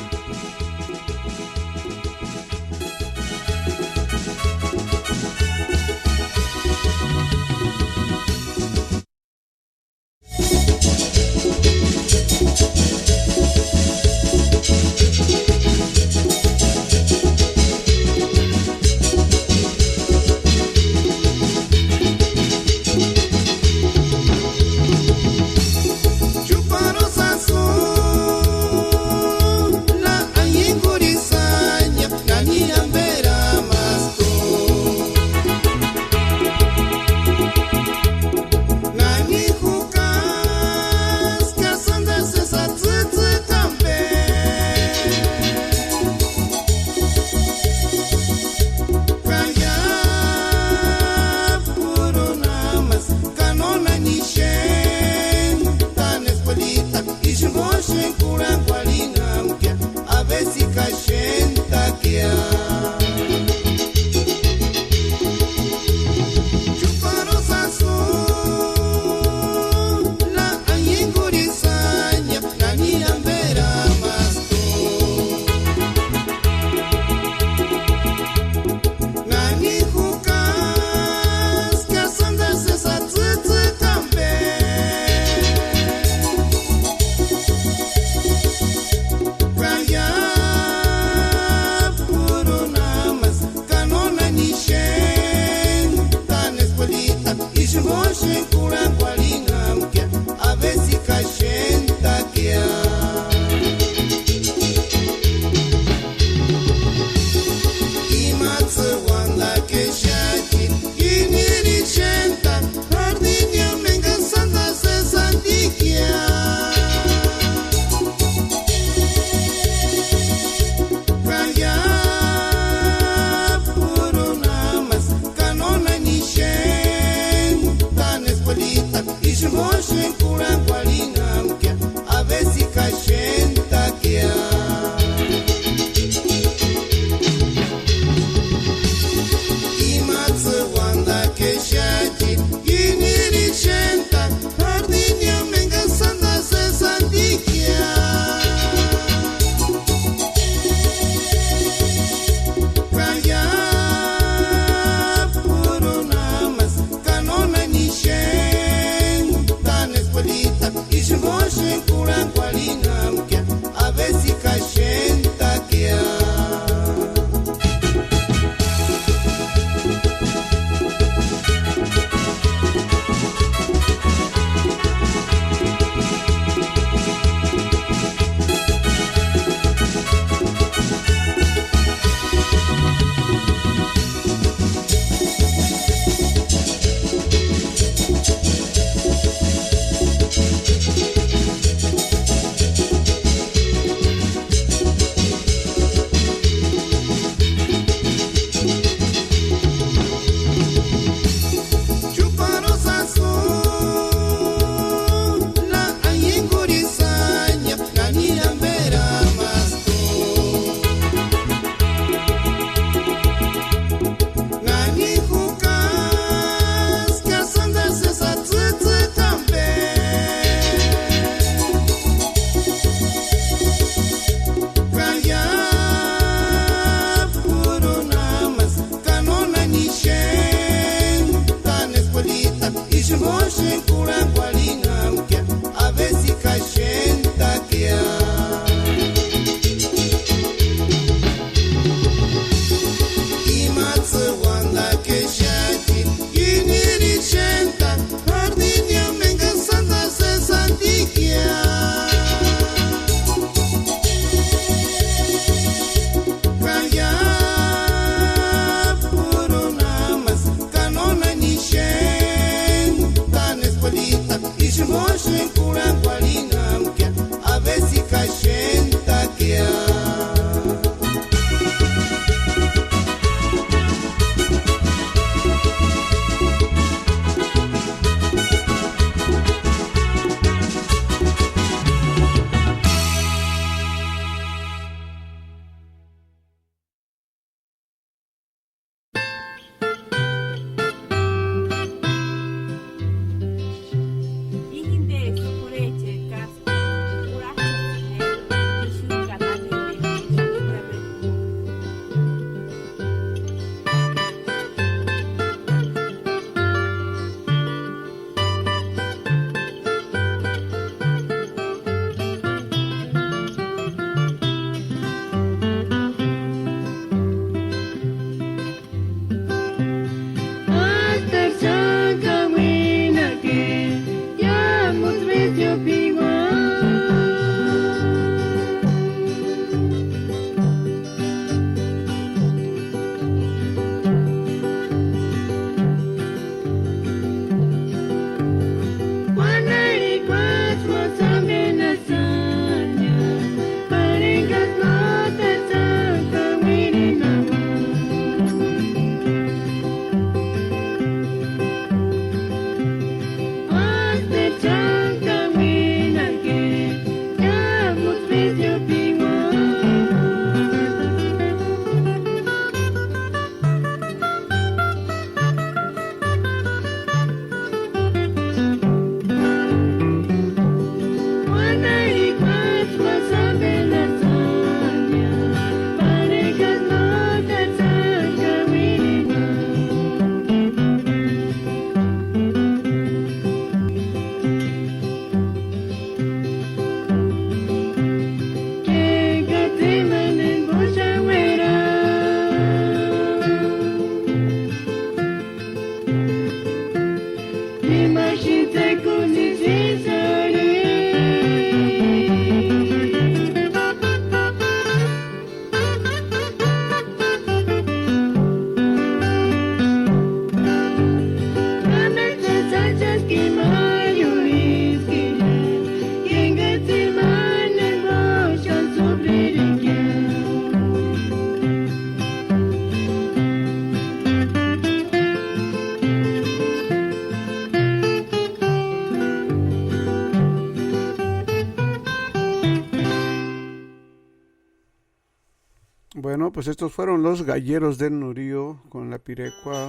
Bueno, pues estos fueron los galleros del Nurío con la pirecua.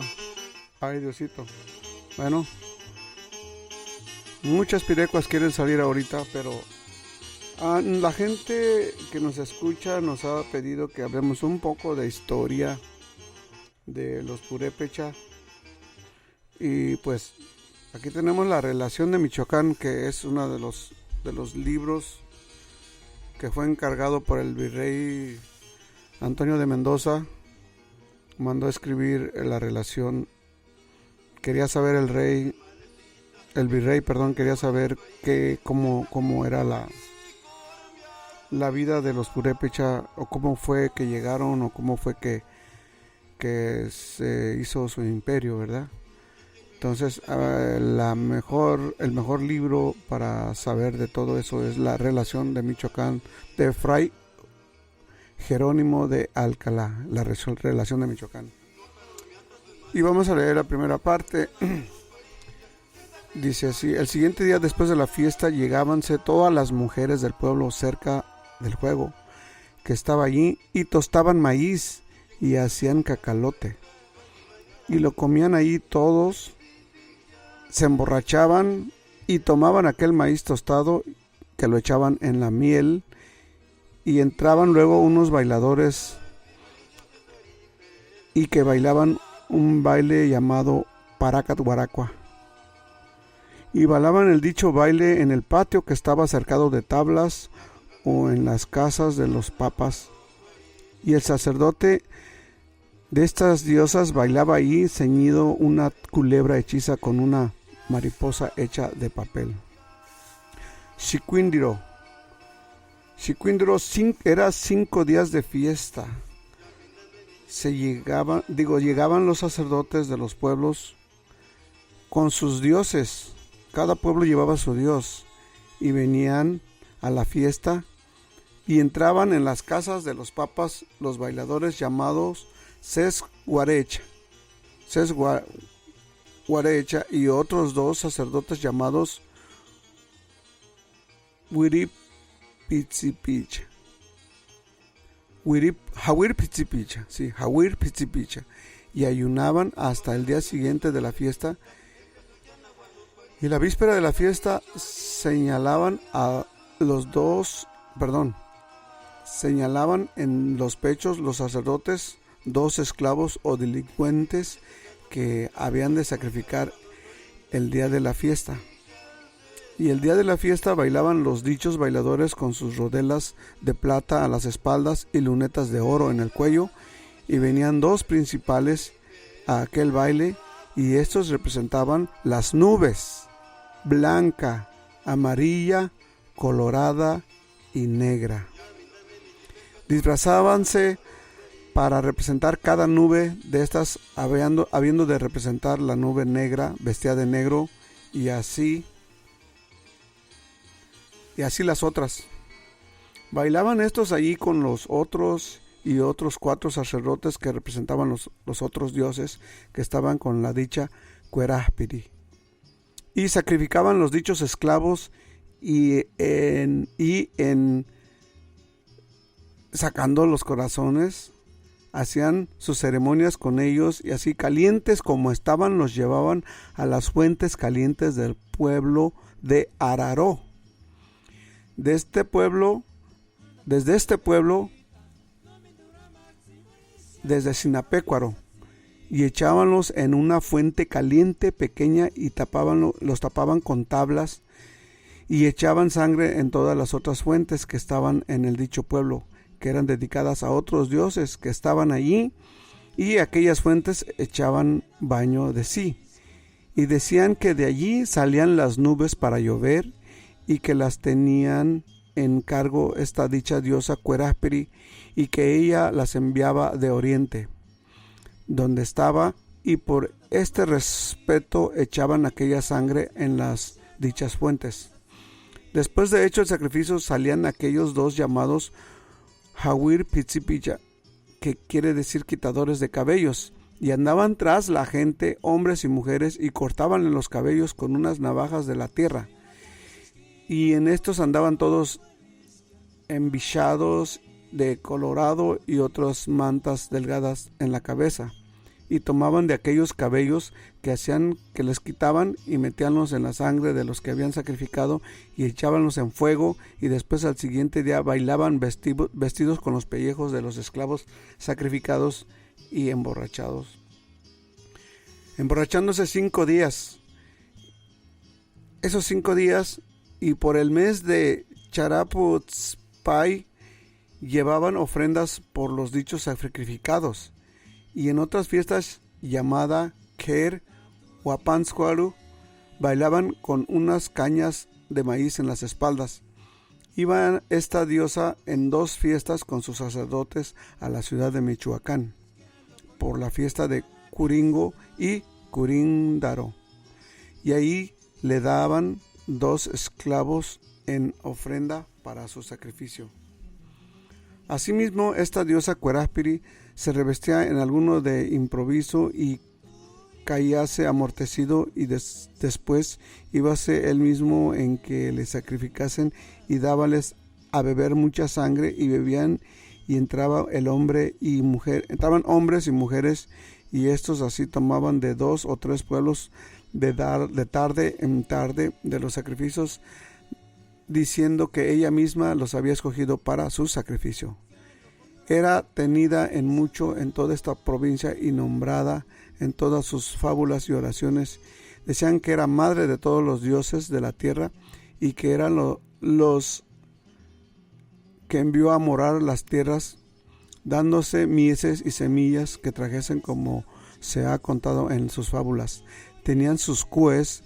Ay, Diosito. Bueno, muchas pirecuas quieren salir ahorita, pero ah, la gente que nos escucha nos ha pedido que hablemos un poco de historia de los purépecha. Y pues aquí tenemos la relación de Michoacán, que es uno de los, de los libros que fue encargado por el virrey Antonio de Mendoza. Mandó a escribir la relación. Quería saber el rey, el virrey, perdón, quería saber qué, cómo, cómo era la, la vida de los purépecha, o cómo fue que llegaron, o cómo fue que, que se hizo su imperio, ¿verdad? Entonces, ah, la mejor, el mejor libro para saber de todo eso es La Relación de Michoacán, de Fray Jerónimo de Alcalá, La Re-, Relación de Michoacán. Y vamos a leer la primera parte. Dice así: "El siguiente día, después de la fiesta, llegábanse todas las mujeres del pueblo cerca del fuego que estaba allí, y tostaban maíz y hacían cacalote, y lo comían allí todos, se emborrachaban y tomaban aquel maíz tostado, que lo echaban en la miel, y entraban luego unos bailadores y que bailaban un baile llamado Paracat Guaracua. Y bailaban el dicho baile en el patio que estaba cercado de tablas o en las casas de los papas. Y el sacerdote de estas diosas bailaba ahí ceñido una culebra hechiza con una mariposa hecha de papel". Chicuindiro. Chicuindiro cin-, era cinco días de fiesta. Se llegaba, digo, llegaban los sacerdotes de los pueblos con sus dioses. Cada pueblo llevaba su dios y venían a la fiesta y entraban en las casas de los papas los bailadores llamados Ses Guarecha, Ses Gua-, Guarecha y otros dos sacerdotes llamados Huiripitsipicha. Huirip-, Jauir Pitsipicha, sí, Jauir Pitsipicha. Y ayunaban hasta el día siguiente de la fiesta. Y la víspera de la fiesta señalaban a los dos, perdón, señalaban en los pechos los sacerdotes dos esclavos o delincuentes que habían de sacrificar el día de la fiesta. Y el día de la fiesta bailaban los dichos bailadores con sus rodelas de plata a las espaldas y lunetas de oro en el cuello, y venían dos principales a aquel baile, y estos representaban las nubes blanca amarilla, colorada y negra. Disfrazábanse para representar cada nube de estas, habiendo, habiendo de representar la nube negra, vestida de negro, y así, y así las otras. Bailaban estos allí con los otros y otros cuatro sacerdotes que representaban los, los otros dioses que estaban con la dicha Cueráspiri. Y sacrificaban los dichos esclavos y en, y en sacando los corazones, hacían sus ceremonias con ellos y así calientes como estaban los llevaban a las fuentes calientes del pueblo de Araró. De este pueblo, desde este pueblo, desde Sinapecuaro, y echábanlos en una fuente caliente pequeña y tapaban, los tapaban con tablas y echaban sangre en todas las otras fuentes que estaban en el dicho pueblo, que eran dedicadas a otros dioses que estaban allí, y aquellas fuentes echaban baño de sí. Y decían que de allí salían las nubes para llover y que las tenían en cargo esta dicha diosa Cueráspiri y que ella las enviaba de oriente, donde estaba, y por este respeto echaban aquella sangre en las dichas fuentes. Después de hecho el sacrificio salían aquellos dos llamados Jawir Pitzipilla, que quiere decir quitadores de cabellos, y andaban tras la gente, hombres y mujeres, y cortaban los cabellos con unas navajas de la tierra. Y en estos andaban todos envichados de colorado y otras mantas delgadas en la cabeza, y tomaban de aquellos cabellos que hacían que les quitaban y metíanlos en la sangre de los que habían sacrificado y echábanlos en fuego, y después al siguiente día bailaban vestido- vestidos con los pellejos de los esclavos sacrificados y emborrachados. Emborrachándose cinco días. Esos cinco días y por el mes de Charaputspay llevaban ofrendas por los dichos sacrificados, y en otras fiestas llamada Kher o Apanskuaru, bailaban con unas cañas de maíz en las espaldas. Iba esta diosa en dos fiestas con sus sacerdotes a la ciudad de Michoacán, por la fiesta de Curingo y Curíndaro, y ahí le daban dos esclavos en ofrenda para su sacrificio. Asimismo, esta diosa Cueráspiri se revestía en alguno de improviso y caíase amortecido, y des- después íbase él mismo en que le sacrificasen, y dábales a beber mucha sangre, y bebían, y entraba el hombre y mujer, entraban hombres y mujeres, y estos así tomaban de dos o tres pueblos de, dar, de tarde en tarde de los sacrificios, diciendo que ella misma los había escogido para su sacrificio. Era tenida en mucho en toda esta provincia y nombrada en todas sus fábulas y oraciones. Decían que era madre de todos los dioses de la tierra, y que eran lo- los que envió a morar las tierras, dándose mieses y semillas que trajesen, como se ha contado en sus fábulas. Tenían sus cues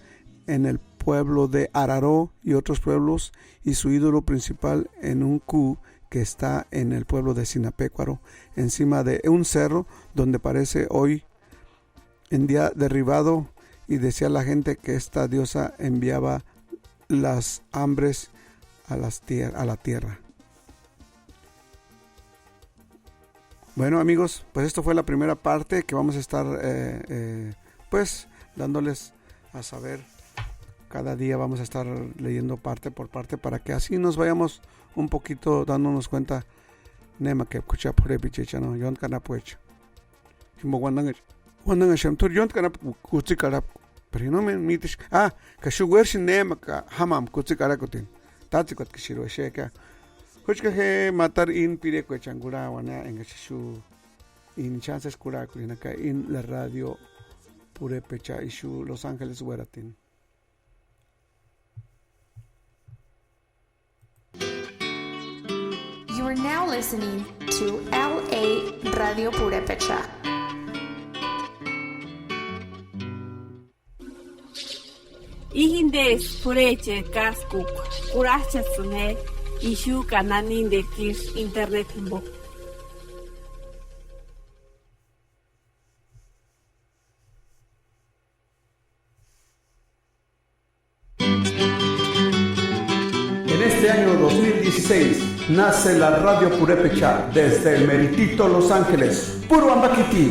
en el pueblo de Araró y otros pueblos, y su ídolo principal en un cu que está en el pueblo de Sinapecuaro, encima de un cerro donde parece hoy en día derribado, y decía la gente que esta diosa enviaba las hambres a, las tier- a la tierra. Bueno, amigos, pues esto fue la primera parte que vamos a estar, eh, eh, pues, dándoles a saber. Cada día vamos a estar leyendo parte por parte para que así nos vayamos un poquito dándonos cuenta. Nema que escucha por epichecha, ¿no? Yo no cana puecha. Jimbo guandangachi. Guandangachi, ¿no? Yo no cana kutsi carapu. Pero no me mites. Ah, que su versi nema que jamam kutsi caracutin. Tatsi cuat que sirve sheka. Juchka je matar in pire cuechan gura wana en que su in chances cura cuina que in la radio purepecha y su Los Ángeles Gueratin. You are now listening to L A Radio Purepecha. Íjindesï p'urhecheri káskukua, kurhajchasïni je ixu ka nanindekua isï internet jimpo. En este año dos mil dieciséis nace la radio purépecha desde el meritito Los Ángeles. Púru ampakiti.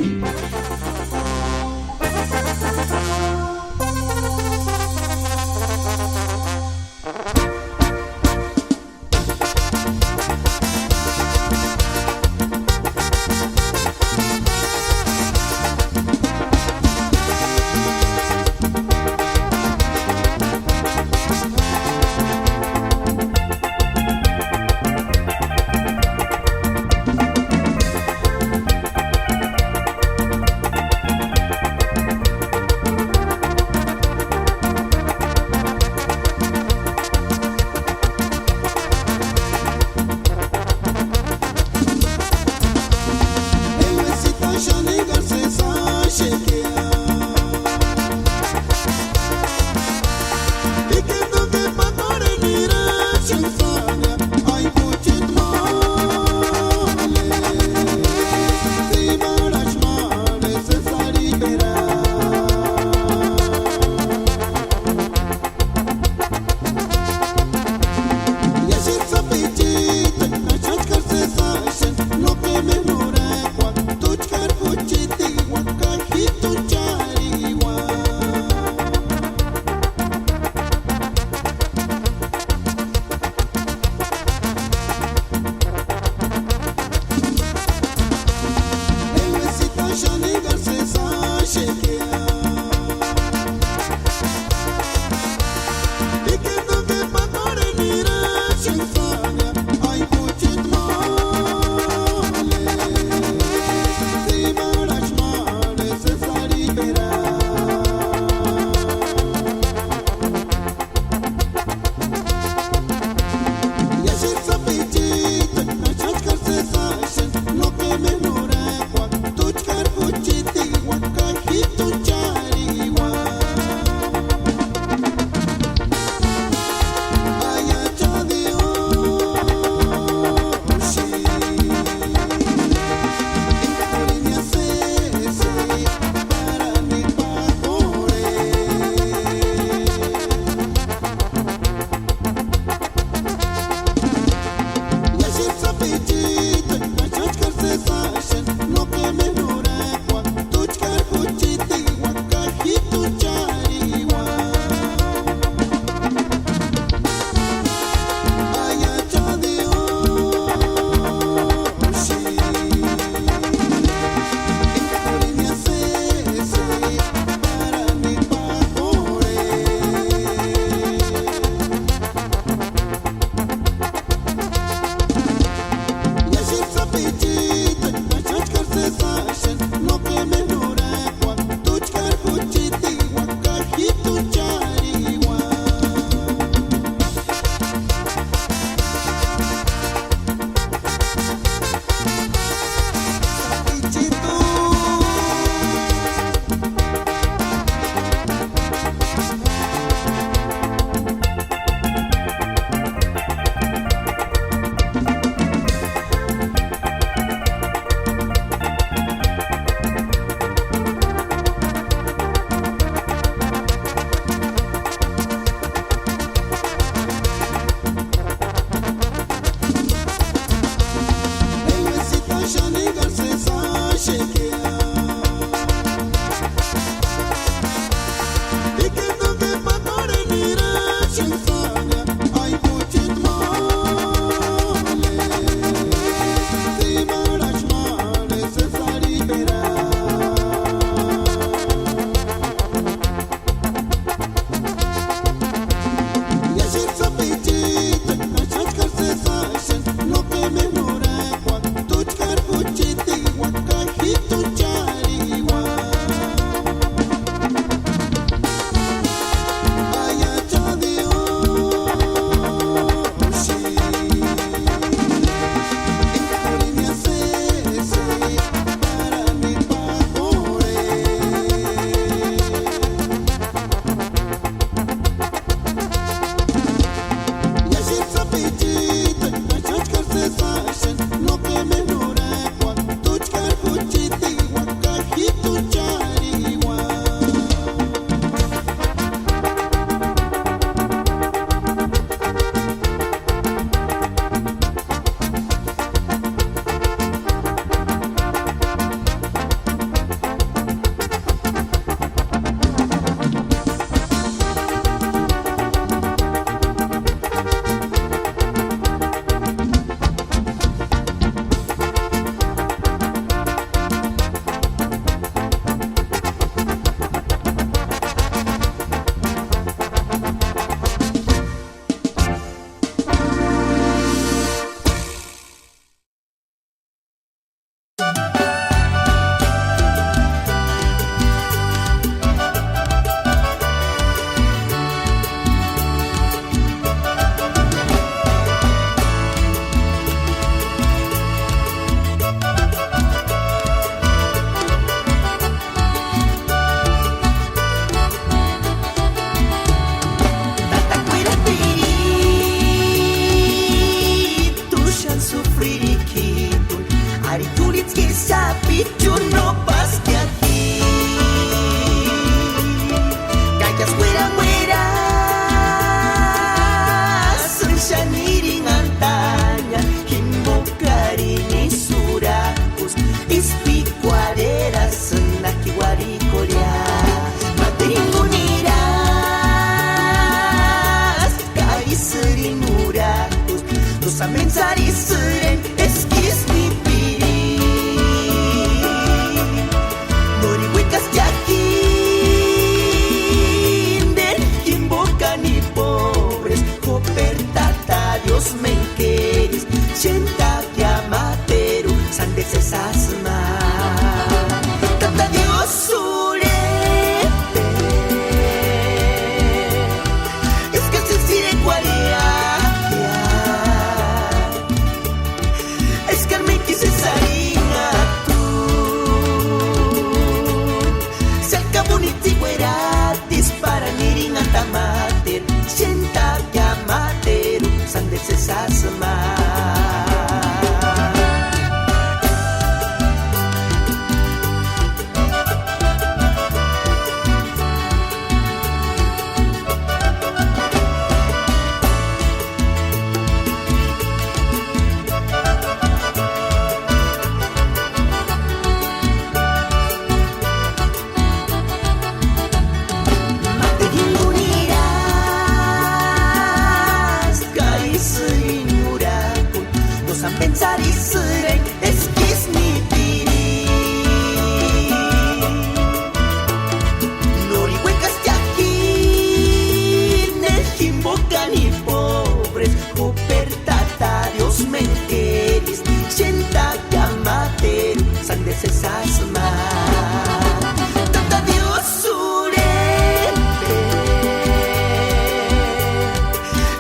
Tata Dios urhempeni,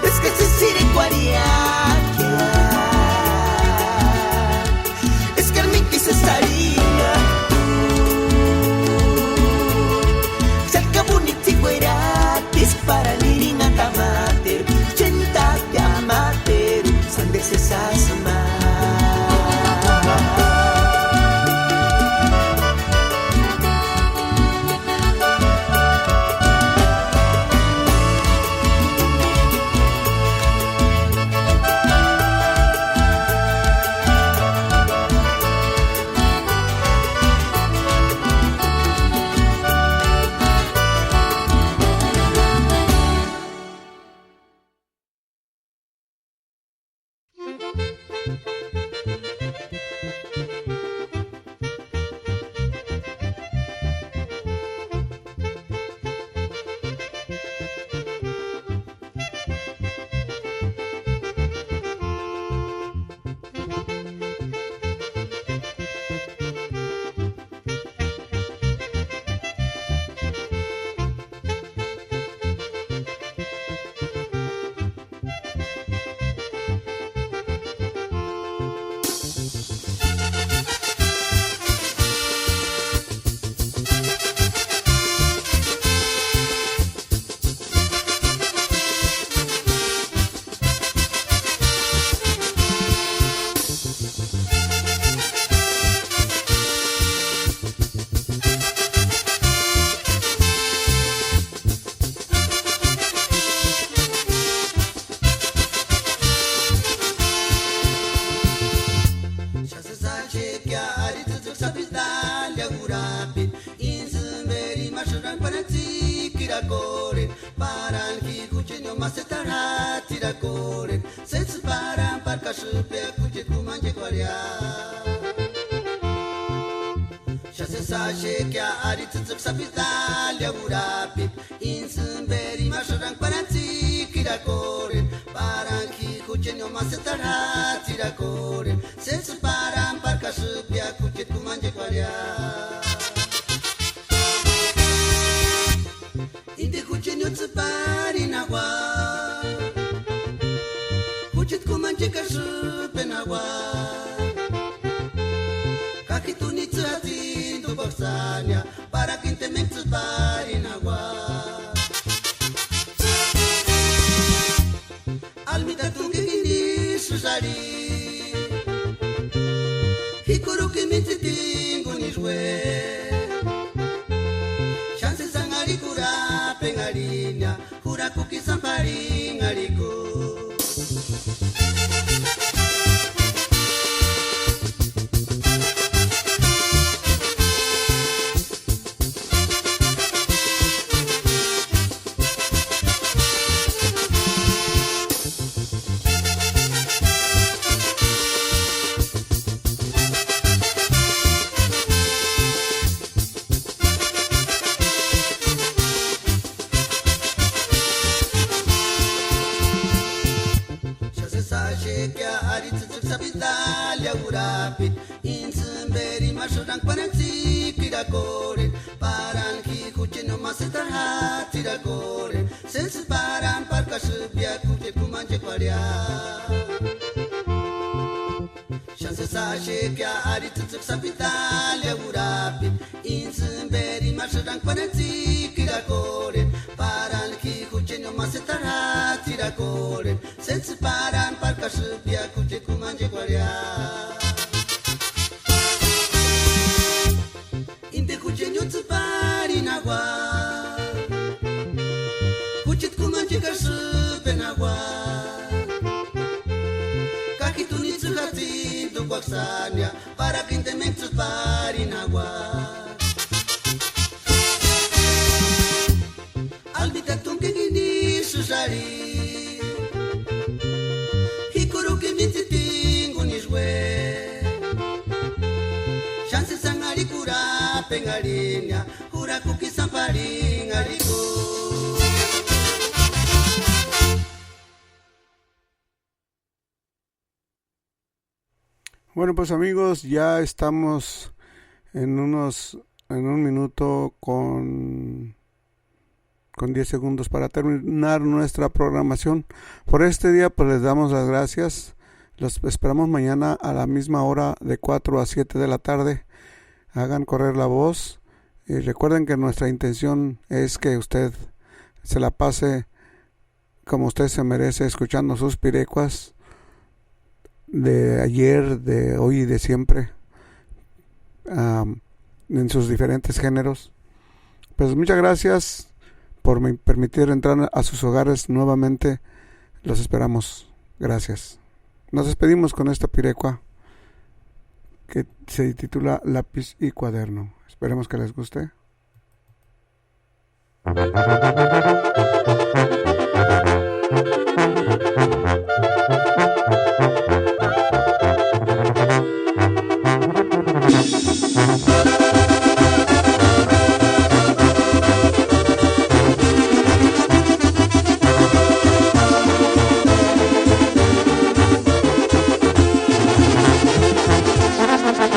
eskari sési irekuarhiakia, eskari mítini sési arhinhakua, sáni kamuni tsíkueratisï para nirinhata máteru, chéntatia máteru, sánderu sési asï ma. Xáni sési axekia arititsïkua sápiti Dalia urapiti, íntsïmperini ma xarhankpani tsikirakorheni, párani ji jucheni ma sési tarhatsirakorheni, sési párani párkaxapkia jucheti k'umanchekuarhia. Xáni sési axekia arititsïkua sápiti Dalia urapiti, íntsïmperini ma xarhankpani tsikirakorheni, párani ji jucheni ma sési tarhatsirakorheni, sési párani párkaxapkia jucheti k'umanchekuarhia. Inte jucheni tsïparini jauaka, jucheti k'umanchekaxapeni jauaka, ka ji túni tsï jatsintukuaksania, para que inte méntku tsïparini jauaka. Almita, t'únkeni ísï arhini, ji k'urhukini mintsitinkunirhu, xáni sési anharhikurhapenharhinia, jurakuki sáni p'arhinharhikua. Xáni sési axekia arititsïkua sápiti Dalia urapiti, íntsïmperini ma xarhankpani tsikirakorheni, párani ji jucheni ma sési tarhatsirakorheni, sési párani párkaxapkia jucheti k'umanchekuarhia. Xáni sési axekia arititsïkua sápiti Dalia urapiti, íntsïmperini ma xarhankpani tsikirakorheni, párani ji jucheni ma sési tarhatsirakorheni, sési párani párkaxapkia jucheti k'umanchekuarhia. Inte jucheni tsïparini jauaka, jucheti k'umanchekaxapeni jauaka, ka ji túni tsï jatsintukuaksania, para que inte méntku tsïparini jauaka. Almita, t'únkeni ísï arhini, ji k'urhukini mintsitinkunirhu, xáni sési anharhikurhapenharhinia, jurakuki sáni p'arhinharhikua. Bueno, pues amigos, ya estamos en unos, en un minuto con, con diez segundos para terminar nuestra programación. Por este día, pues les damos las gracias. Los esperamos mañana a la misma hora de cuatro a siete de la tarde. Hagan correr la voz. Y recuerden que nuestra intención es que usted se la pase como usted se merece escuchando sus pirecuas de ayer, de hoy y de siempre, am, en sus diferentes géneros. Pues muchas gracias por me permitir entrar a sus hogares nuevamente. Los esperamos. Gracias. Nos despedimos con esta pirecua que se titula Lápiz y Cuaderno. Esperemos que les guste.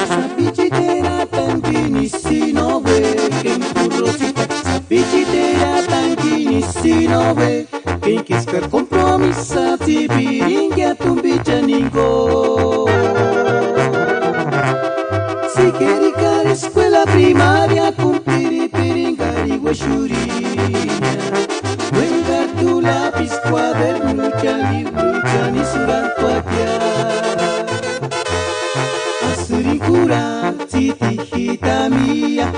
Sapichitera tantini sino we, que en tu rosita. Sapichitera tantini sino we, que en que escar compromiso, si piringia tumbicha ningo. Si quericar escuela primaria, cumplir y piringari hueshuriña. Cuenta tu lápiz, cuaderno, ya libro, ya ni surar cuatia. Asuri cura, si tijita mía.